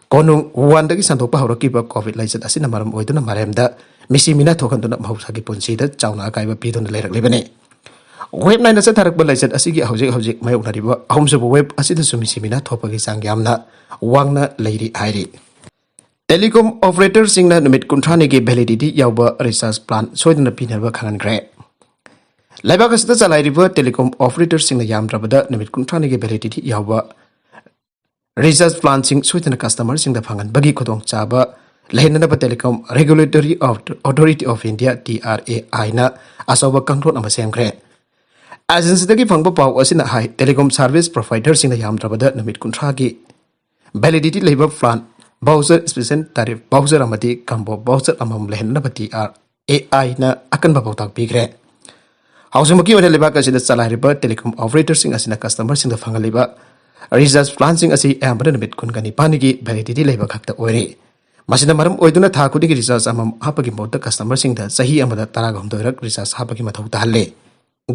ꯀꯣꯅꯨꯡ ꯋꯨꯍꯥꯟꯗꯒꯤ ꯁꯟꯗꯣꯛꯄ ꯍꯧꯔꯛꯈꯤꯕ ꯀꯣꯚꯤꯗ ꯂꯥꯏꯆꯠ ꯑꯁꯤꯅ ꯃꯔꯝ ꯑꯣꯏꯗꯨꯅ ꯃꯥꯂꯦꯝꯗ ꯃꯤꯁꯤ ꯃꯤꯅꯥ ꯊꯣꯛꯍꯟꯗꯨꯅ ꯃꯍꯧꯁꯥꯒꯤ ꯄꯨꯟꯁꯤꯗ ꯆꯥꯎꯅ ꯑꯀꯥꯏꯕ ꯄꯤꯗꯨꯅ ꯂꯩꯔꯛꯂꯤꯕꯅꯤ꯫ ꯋꯦꯕ ꯅꯥꯏꯅ ꯆꯠꯊꯔꯛꯄ ꯂꯥꯏꯆꯠ ꯑꯁꯤꯒꯤ ꯍꯧꯖꯤꯛ ꯍꯧꯖꯤꯛ ꯃꯥꯌꯣꯛꯅꯔꯤꯕ ꯑꯍꯨꯝꯁꯨꯕ ꯋꯦꯕ ꯑꯁꯤꯗꯁꯨ ꯃꯤꯁꯤ ꯃꯤꯅꯥ ꯊꯣꯛꯄꯒꯤ ꯆꯥꯡ ꯌꯥꯝꯅ ꯋꯥꯡꯅ ꯂꯩꯔꯤ ꯍꯥꯏꯔꯤ꯫ Telecom operatorꯁꯤꯡꯅ ꯅꯨꯃꯤꯠ ꯀꯨꯟꯊ꯭ꯔꯥꯅꯤꯒꯤ validity ꯌꯥꯎꯕ recharge plan ꯁꯣꯏꯗꯅ ꯄꯤꯅꯕ ꯈꯪꯍꯟꯈ꯭ꯔꯦ꯫ ꯂꯩꯕꯥꯛ ꯑꯁꯤꯗ ꯆꯂꯥꯏꯔꯤꯕ telecom operatorꯁꯤꯡꯅ ꯌꯥꯝꯗ꯭ꯔꯕꯗ ꯅꯨꯃꯤꯠ ꯀꯨꯟꯊ꯭ꯔꯥꯅꯤꯒꯤ validity ꯌꯥꯎꯕ recharge planꯁꯤꯡ ꯁꯣꯏꯗꯅ customerꯁꯤꯡꯗ ꯐꯪꯍꯟꯕꯒꯤ ꯈꯨꯗꯣꯡꯆꯥꯕ ꯂꯩꯍꯟꯅꯕ Telecom Regulatory Authority of India, TRAIꯅ ꯑꯆꯧꯕ ꯀꯥꯡꯂꯣꯟ ꯑꯃ ꯁꯦꯝꯈ꯭ꯔꯦ꯫ Agencyꯗꯒꯤ ꯐꯪꯕ ꯄꯥꯎ ꯑꯁꯤꯅ ꯍꯥꯏ, telecom service providerꯁꯤꯡꯅ ꯌꯥꯝꯗ꯭ꯔꯕꯗ ꯅꯨꯃꯤꯠ ꯀꯨꯟꯊ꯭ꯔꯥꯒꯤ validity ꯂꯩꯕ plan, voucher, special tariff voucher ꯑꯃꯗꯤ combo voucher ꯑꯃꯃꯝ ꯂꯩꯍꯟꯅꯕ TRAIꯅ ꯑꯀꯟꯕ ꯄꯥꯎꯇꯥꯛ ꯄꯤꯈ꯭ꯔꯦ꯫ ꯍꯧꯖꯤꯛꯃꯛꯀꯤ ꯑꯣꯏꯅ ꯂꯩꯕꯥꯛ ꯑꯁꯤꯗ ꯆꯂꯥꯏꯔꯤꯕ telecom operatorꯁꯤꯡ ꯑꯁꯤꯅ customerꯁꯤꯡꯗ ꯐꯪꯍꯜꯂꯤꯕ recharge planꯁꯤꯡ ꯑꯁꯤ ꯑꯌꯥꯝꯕꯅ ꯅꯨꯃꯤꯠ ꯀꯨꯟꯒ ꯅꯤꯄꯥꯟꯒꯤ validity ꯂꯩꯕ ꯈꯛꯇ ꯑꯣꯏꯔꯤ꯫ ꯃꯁꯤꯅ ꯃꯔꯝ ꯑꯣꯏꯗꯨꯅ ꯊꯥ ꯈꯨꯗꯤꯡꯒꯤ recharge ꯑꯃꯃꯝ ꯍꯥꯞꯄꯒꯤ ꯃꯍꯨꯠꯇ customerꯁꯤꯡꯗ ꯆꯍꯤ ꯑꯃꯗ ꯇꯔꯥꯒꯍꯨꯝꯗꯣꯏꯔꯛ recharge ꯍꯥꯞꯄꯒꯤ ꯃꯊꯧ ꯇꯥꯍꯜꯂꯦ꯫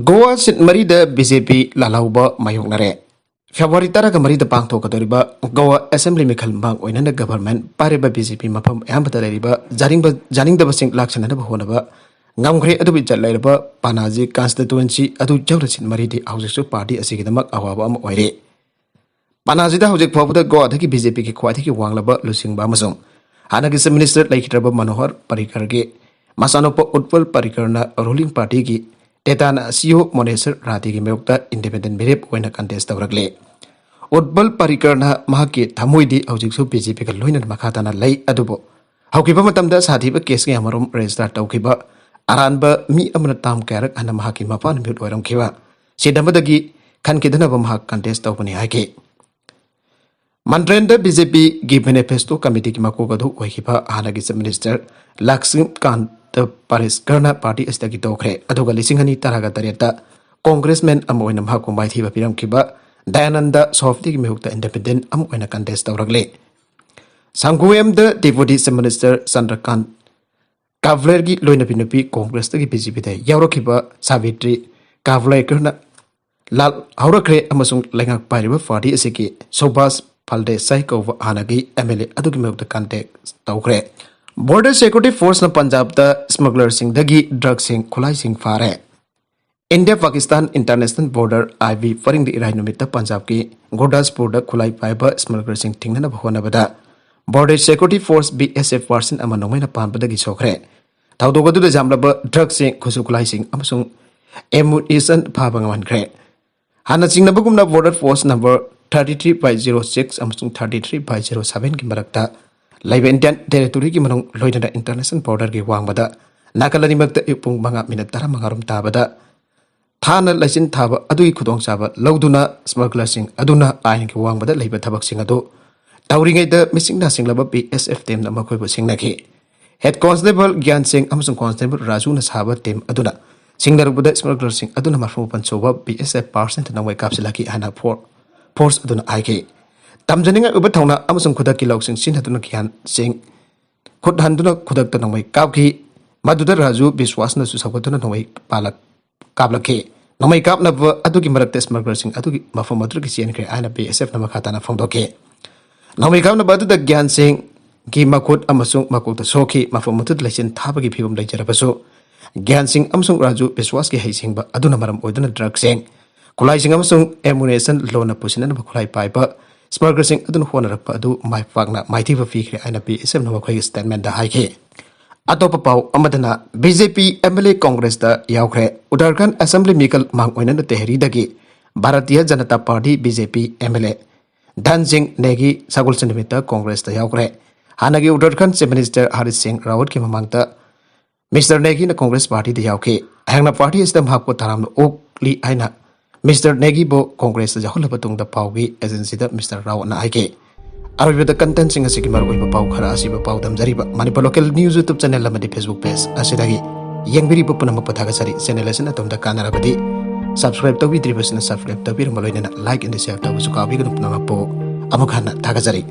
ꯒꯣꯋꯥ seat ꯃꯔꯤꯗ BJP ꯂꯥꯜꯍꯧꯕ ꯃꯥꯌꯣꯛꯅꯔꯦ꯫ February ꯇꯔꯥꯒ ꯃꯔꯤꯗ ꯄꯥꯡꯊꯣꯛꯀꯗꯧꯔꯤꯕ ꯒꯣꯋꯥ assembly ꯃꯤꯈꯜ ꯃꯥꯡ ꯑꯣꯏꯅꯅ government ꯄꯥꯏꯔꯤꯕ BJP ꯃꯐꯝ ꯑꯌꯥꯝꯕꯗ ꯂꯩꯔꯤꯕ ꯌꯥꯅꯤꯡꯕ-, ꯌꯥꯅꯤꯡꯗꯕꯁꯤꯡ ꯂꯥꯛꯁꯤꯟꯅꯅꯕ ꯍꯣꯠꯅꯕ ꯉꯝꯈ꯭ꯔꯦ꯫ ꯑꯗꯨꯕꯨ ꯏꯖꯠ ꯂꯩꯔꯕ ꯄꯅꯥꯖꯤ constituency ꯑꯗꯨ ꯌꯧꯅ seat ꯃꯔꯤꯗꯤ ꯍꯧꯖꯤꯛꯁꯨ party ꯑꯁꯤꯒꯤꯗꯃꯛ ꯑꯋꯥꯕ ꯑꯃ ꯑꯣꯏꯔꯦ꯫ ꯄꯅꯥꯖꯤꯗ ꯍꯧꯖꯤꯛ ꯐꯥꯎꯕꯗ ꯒꯣꯋꯥꯗꯒꯤ BJPꯒꯤ ꯈ꯭ꯋꯥꯏꯗꯒꯤ ꯋꯥꯡꯂꯕ ꯂꯨꯆꯤꯡꯕ ꯑꯃꯁꯨꯡ ꯍꯥꯟꯅꯒꯤ chief minister ꯂꯩꯈꯤꯗ꯭ꯔꯕ ꯃꯅꯣꯍꯔ ꯄꯔꯤꯀꯔꯒꯤ ꯃꯆꯥꯅꯨꯄꯥ ꯎꯠꯄꯜ ꯄꯔꯤꯀꯔꯅ ruling partyꯒꯤ ꯇꯦꯇꯥꯅ CEO ꯃꯣꯅꯦꯁꯔ ꯔꯥꯙꯦꯒꯤ ꯃꯥꯌꯣꯛꯇ independent ꯃꯤꯔꯦꯞ ꯑꯣꯏꯅ contest ꯇꯧꯔꯛꯂꯤ꯫ ꯎꯠꯄꯜ ꯄꯔꯤꯀꯔꯅ ꯃꯍꯥꯛꯀꯤ ꯊꯃꯣꯏꯗꯤ ꯍꯧꯖꯤꯛꯁꯨ BJPꯒ ꯂꯣꯏꯅꯅ ꯃꯈꯥ ꯇꯥꯅ ꯂꯩ, ꯑꯗꯨꯕꯨ ꯍꯧꯈꯤꯕ ꯃꯇꯝꯗ ꯁꯥꯊꯤꯕ case ꯀꯌꯥꯃꯔꯨꯝ register ꯇꯧꯈꯤꯕ ꯑꯔꯥꯟꯕ ꯃꯤ ꯑꯃꯅ term ꯀꯌꯥꯔꯛ ꯍꯟꯅ ꯃꯍꯥꯛꯀꯤ ꯃꯄꯥꯅ ꯃꯤꯍꯨꯠ ꯑꯣꯏꯔꯝꯈꯤꯕ seat ꯑꯃꯗꯒꯤ ꯈꯟꯈꯤꯗꯅꯕ ꯃꯍꯥꯛ contest ꯇꯧꯕꯅꯤ ꯍꯥꯏꯈꯤ꯫ ꯃꯟꯗ꯭ꯔꯦꯟꯗ BJPꯒꯤ manifesto committeeꯒꯤ ꯃꯀꯣꯛ ꯑꯗꯨ ꯑꯣꯏꯈꯤꯕ ꯍꯥꯟꯅꯒꯤ chief minister ꯂꯛꯁꯃꯤꯀꯥꯟꯇ ꯄꯥꯔꯤꯁꯀꯔꯅ party ꯑꯁꯤꯗꯒꯤ ꯇꯣꯛꯈ꯭ꯔꯦ, ꯑꯗꯨꯒ ꯂꯤꯁꯤꯡ ꯑꯅꯤ ꯇꯔꯥꯒ ꯇꯔꯦꯠꯇ congressman ꯑꯃ ꯑꯣꯏꯅ ꯃꯍꯥꯛꯄꯨ ꯃꯥꯏꯊꯤꯕ ꯄꯤꯔꯝꯈꯤꯕ ꯗꯌꯥꯅꯟꯗ ꯁꯣꯐꯇꯤꯒꯤ ꯃꯤꯍꯨꯠꯇ independent ꯑꯃ ꯑꯣꯏꯅ contest ꯇꯧꯔꯛꯂꯤ꯫ ꯁꯪꯒꯨꯌꯦꯝꯗ deputy chief minister ꯆꯟꯗ꯭ꯔꯀꯥꯟ ꯀꯥꯚꯂꯦꯔꯒꯤ ꯂꯣꯏꯅꯕꯤ ꯅꯨꯄꯤ congressꯇꯒꯤ BJPꯗ ꯌꯥꯎꯔꯛꯈꯤꯕ ꯁꯥꯕꯤꯇ꯭ꯔꯤ ꯀꯥꯚꯂꯦꯀꯔꯅ ꯂꯥꯜ ꯍꯧꯔꯛꯈ꯭ꯔꯦ ꯑꯃꯁꯨꯡ ꯂꯩꯉꯥꯛ ꯄꯥꯏꯔꯤꯕ party ꯑꯁꯤꯒꯤ ꯁꯨꯚꯥꯁ ꯐꯜꯗꯦꯁꯥꯏ ꯀꯧꯕ ꯍꯥꯟꯅꯒꯤ MLA ꯑꯗꯨꯒꯤ ꯃꯥꯌꯣꯛꯇ contest ꯇꯧꯈ꯭ꯔꯦ꯫ Border Security Forceꯅ ꯄꯟꯖꯥꯕꯇ smugglerꯁꯤꯡꯗꯒꯤ drugꯁꯤꯡ, ꯈꯨꯠꯂꯥꯏꯁꯤꯡ ꯐꯥꯔꯦ꯫ India Pakistan international border, IV, ꯄꯔꯤꯡꯗ ꯏꯔꯥꯏ ꯅꯨꯃꯤꯠꯇ ꯄꯟꯖꯥꯕꯀꯤ ꯒꯨꯔꯗꯥꯁꯄꯨꯔꯗ ꯈꯨꯠꯂꯥꯏ ꯄꯥꯏꯕ smugglerꯁꯤꯡ ꯊꯤꯡꯅꯅꯕ ꯍꯣꯠꯅꯕꯗ Border Security Force, B S F, person ꯑꯃ ꯅꯣꯡꯃꯩꯅ ꯄꯥꯟꯕꯗꯒꯤ ꯁꯣꯛꯈ꯭ꯔꯦ꯫ ꯊꯧꯗꯣꯛ ꯑꯗꯨꯗ ꯌꯥꯝꯂꯕ ꯗ꯭ꯔꯒꯁꯤꯡ, ꯈꯨꯠꯁꯨ ꯈꯨꯠꯂꯥꯏꯁꯤꯡ ꯑꯃꯁꯨꯡ ꯑꯦꯃꯨꯅꯤꯁꯟ ꯐꯥꯕ ꯉꯝꯍꯟꯈ꯭ꯔꯦ꯫ ꯍꯥꯟꯅ ꯆꯤꯡꯅꯕꯒꯨꯝꯅ border post number thirty three by zero six ꯑꯃꯁꯨꯡ thirty three by zero sevenꯒꯤ ꯃꯔꯛꯇ ꯂꯩꯕ Indian territoryꯒꯤ ꯃꯅꯨꯡ ꯂꯣꯏꯅꯅ international borderꯒꯤ ꯋꯥꯡꯃꯗ ꯅꯥꯀꯜ ꯑꯅꯤꯃꯛꯇ ꯑꯌꯨꯛ ꯄꯨꯡ ꯃꯉꯥ ꯃꯤꯅꯠ ꯇꯔꯥꯃꯉꯥ ꯔꯣꯝ ꯇꯥꯕꯗ ꯊꯥꯅ ꯂꯩꯆꯤꯟ ꯊꯥꯕ ꯑꯗꯨꯒꯤ ꯈꯨꯗꯣꯡꯆꯥꯕ ꯂꯧꯗꯨꯅ smugglerꯁꯤꯡ ꯑꯗꯨꯅ ꯑꯥꯏꯟꯒꯤ ꯋꯥꯡꯃꯗ ꯂꯩꯕ ꯊꯕꯛꯁꯤꯡ ꯑꯗꯨ ꯇꯧꯔꯤꯉꯩꯗ ꯃꯤꯁꯤꯡ ꯅꯥꯁꯤꯡꯂꯕ B S F teamꯅ ꯃꯈꯣꯏꯕꯨ ꯁꯤꯡꯅꯈꯤ꯫ Head Constable ꯒ꯭ꯌꯥꯟ ꯁꯤꯡ ꯑꯃꯁꯨꯡ Constable ꯔꯥꯖꯨꯅ ꯁꯥꯕ team ꯑꯗꯨꯅ ꯁꯤꯡꯅꯔꯛꯄꯗ smugglerꯁꯤꯡ ꯑꯗꯨꯅ ꯃꯔꯐꯨ ꯃꯥꯄꯟ ꯁꯨꯕ B S F personꯗ ꯅꯣꯡꯃꯩ ꯀꯥꯞꯁꯤꯜꯂꯛꯈꯤ ꯍꯥꯏꯅ for-, force ꯑꯗꯨꯅ ꯍꯥꯏꯈꯤ꯫ ꯇꯝꯖꯅꯤꯡꯉꯥꯏ ꯑꯣꯏꯕ ꯊꯧꯅꯥ ꯑꯃꯁꯨꯡ ꯈꯨꯗꯛꯀꯤ ꯂꯧꯁꯤꯡ ꯁꯤꯖꯤꯟꯅꯗꯨꯅ ꯒ꯭ꯌꯥꯟ ꯁꯤꯡ ꯈꯨꯠ ꯍꯟꯗꯨꯅ ꯈꯨꯗꯛꯇ ꯅꯣꯡꯃꯩ ꯀꯥꯞꯈꯤ꯫ ꯃꯗꯨꯗ ꯔꯥꯖꯨ ꯕꯤꯁ꯭ꯋꯥꯁꯅꯁꯨ ꯁꯧꯒꯠꯇꯨꯅ ꯅꯣꯡꯃꯩ ꯄꯥꯜꯂꯛ-, ꯀꯥꯞꯂꯛꯈꯤ꯫ ꯅꯣꯡꯃꯩ ꯀꯥꯞꯅꯕ ꯑꯗꯨꯒꯤ ꯃꯔꯛꯇ smugglerꯁꯤꯡ ꯑꯗꯨꯒꯤ ꯃꯐꯝ ꯑꯗꯨꯗꯒꯤ ꯆꯦꯟꯈ꯭ꯔꯦ ꯍꯥꯏꯅ B S Fꯅ ꯃꯈꯥ ꯇꯥꯅ ꯐꯣꯡꯗꯣꯛꯈꯤ꯫ ꯅꯣꯡꯃꯩ ꯀꯥꯞꯅꯕ ꯑꯗꯨꯗ ꯒ꯭ꯌꯥꯟ ꯁꯤꯡꯒꯤ ꯃꯈꯨꯠ ꯑꯃꯁꯨꯡ ꯃꯀꯣꯛꯇ ꯁꯣꯛꯈꯤ꯫ ꯃꯐꯝ ꯑꯗꯨꯗ ꯂꯩꯆꯤꯟ ꯊꯥꯕꯒꯤ ꯐꯤꯕꯝ ꯂꯩꯖꯔꯕꯁꯨ, ꯒ꯭ꯌꯥꯟ ꯁꯤꯡ ꯑꯃꯁꯨꯡ ꯔꯥꯖꯨ ꯕꯤꯁ꯭ꯋꯥꯁꯀꯤ ꯍꯩꯁꯤꯡꯕ ꯑꯗꯨꯅ ꯃꯔꯝ ꯑꯣꯏꯗꯨꯅ ꯗ꯭ꯔꯒꯁꯤꯡ, ꯈꯨꯠꯂꯥꯏꯁꯤꯡ ꯑꯃꯁꯨꯡ ammunition ꯂꯣꯟꯅ ꯄꯨꯁꯤꯟꯅꯅꯕ ꯈꯨꯠꯂꯥꯏ ꯄꯥꯏꯕ smugglerꯁꯤꯡ ꯑꯗꯨꯅ ꯍꯣꯠꯅꯔꯛꯄ ꯑꯗꯨ ꯃꯥꯏ ꯄꯥꯛꯅ ꯃꯥꯏꯊꯤꯕ ꯄꯤꯈ꯭ꯔꯦ ꯍꯥꯏꯅ B S Fꯅ ꯃꯈꯣꯏꯒꯤ statementꯗ ꯍꯥꯏꯈꯤ꯫ ꯑꯇꯣꯞꯄ ꯄꯥꯎ ꯑꯃꯗꯅ, B J P M L A Congressꯇ ꯌꯥꯎꯈ꯭ꯔꯦ꯫ ꯎꯠꯇꯔꯈꯟꯗ Assembly ꯃꯤꯈꯜ ꯃꯥꯡ ꯑꯣꯏꯅꯅ ꯇꯦꯍꯔꯤꯗꯒꯤ Bharatiya Janata party, B J P, M L A Dhan Singh Negi ꯁꯒꯣꯜꯁꯦꯟ ꯅꯨꯃꯤꯠꯇ Congressꯇ ꯌꯥꯎꯈ꯭ꯔꯦ꯫ ꯍꯥꯟꯅꯒꯤ ꯎꯠꯇꯔꯈꯟꯗ Chief Minister ꯍꯔꯤꯁ ꯁꯤꯡ ꯔꯥꯋꯠꯀꯤ ꯃꯃꯥꯡꯗ Mister ꯅꯦꯒꯤꯅ Congress ꯄꯥꯔꯇꯤꯗ ꯌꯥꯎꯈꯤ꯫ ꯑꯩꯍꯥꯛꯅ ꯄꯥꯔꯇꯤ ꯑꯁꯤꯗ ꯃꯍꯥꯛꯄꯨ ꯇꯔꯥꯝꯅ ꯑꯣꯛꯂꯤ ꯍꯥꯏꯅ Mister ꯅꯦꯒꯤꯕꯨ Congressꯇ ꯌꯥꯎꯍꯜꯂꯕ ꯇꯨꯡꯗ ꯄꯥꯎꯒꯤ agencyꯗ Mister ꯔꯥꯋꯠꯅ ꯍꯥꯏꯈꯤ꯫ ꯑꯔꯣꯏꯕꯗ contentꯁꯤꯡ ꯑꯁꯤꯒꯤ ꯃꯔꯨꯑꯣꯏꯕ ꯄꯥꯎ ꯈꯔ ꯑꯁꯤꯕꯨ ꯄꯥꯎꯗꯝꯖꯔꯤꯕ Manipur Local News YouTube channel ꯑꯃꯗꯤ Facebook page ꯑꯁꯤꯗꯒꯤ ꯌꯦꯡꯕꯤꯔꯤꯕ ꯄꯨꯝꯅꯃꯛꯄꯨ ꯊꯥꯒꯠꯆꯔꯤ꯫ Channel ꯑꯁꯤꯅ ꯑꯗꯣꯝꯗ ꯀꯥꯟꯅꯔꯕꯗꯤ subscribe ꯇꯧꯕꯤꯗ꯭ꯔꯤꯕꯁꯤꯅ subscribe ꯇꯧꯕꯤꯔꯝꯕ ꯂꯣꯏꯅꯅ like and share ꯇꯧꯕꯁꯨ ꯀꯥꯎꯕꯤꯒꯅꯨ꯫ ꯄꯨꯝꯅꯃꯛꯄꯨ ꯑꯃꯨꯛ ꯍꯟꯅ ꯊꯥꯒꯠꯆꯔꯤ꯫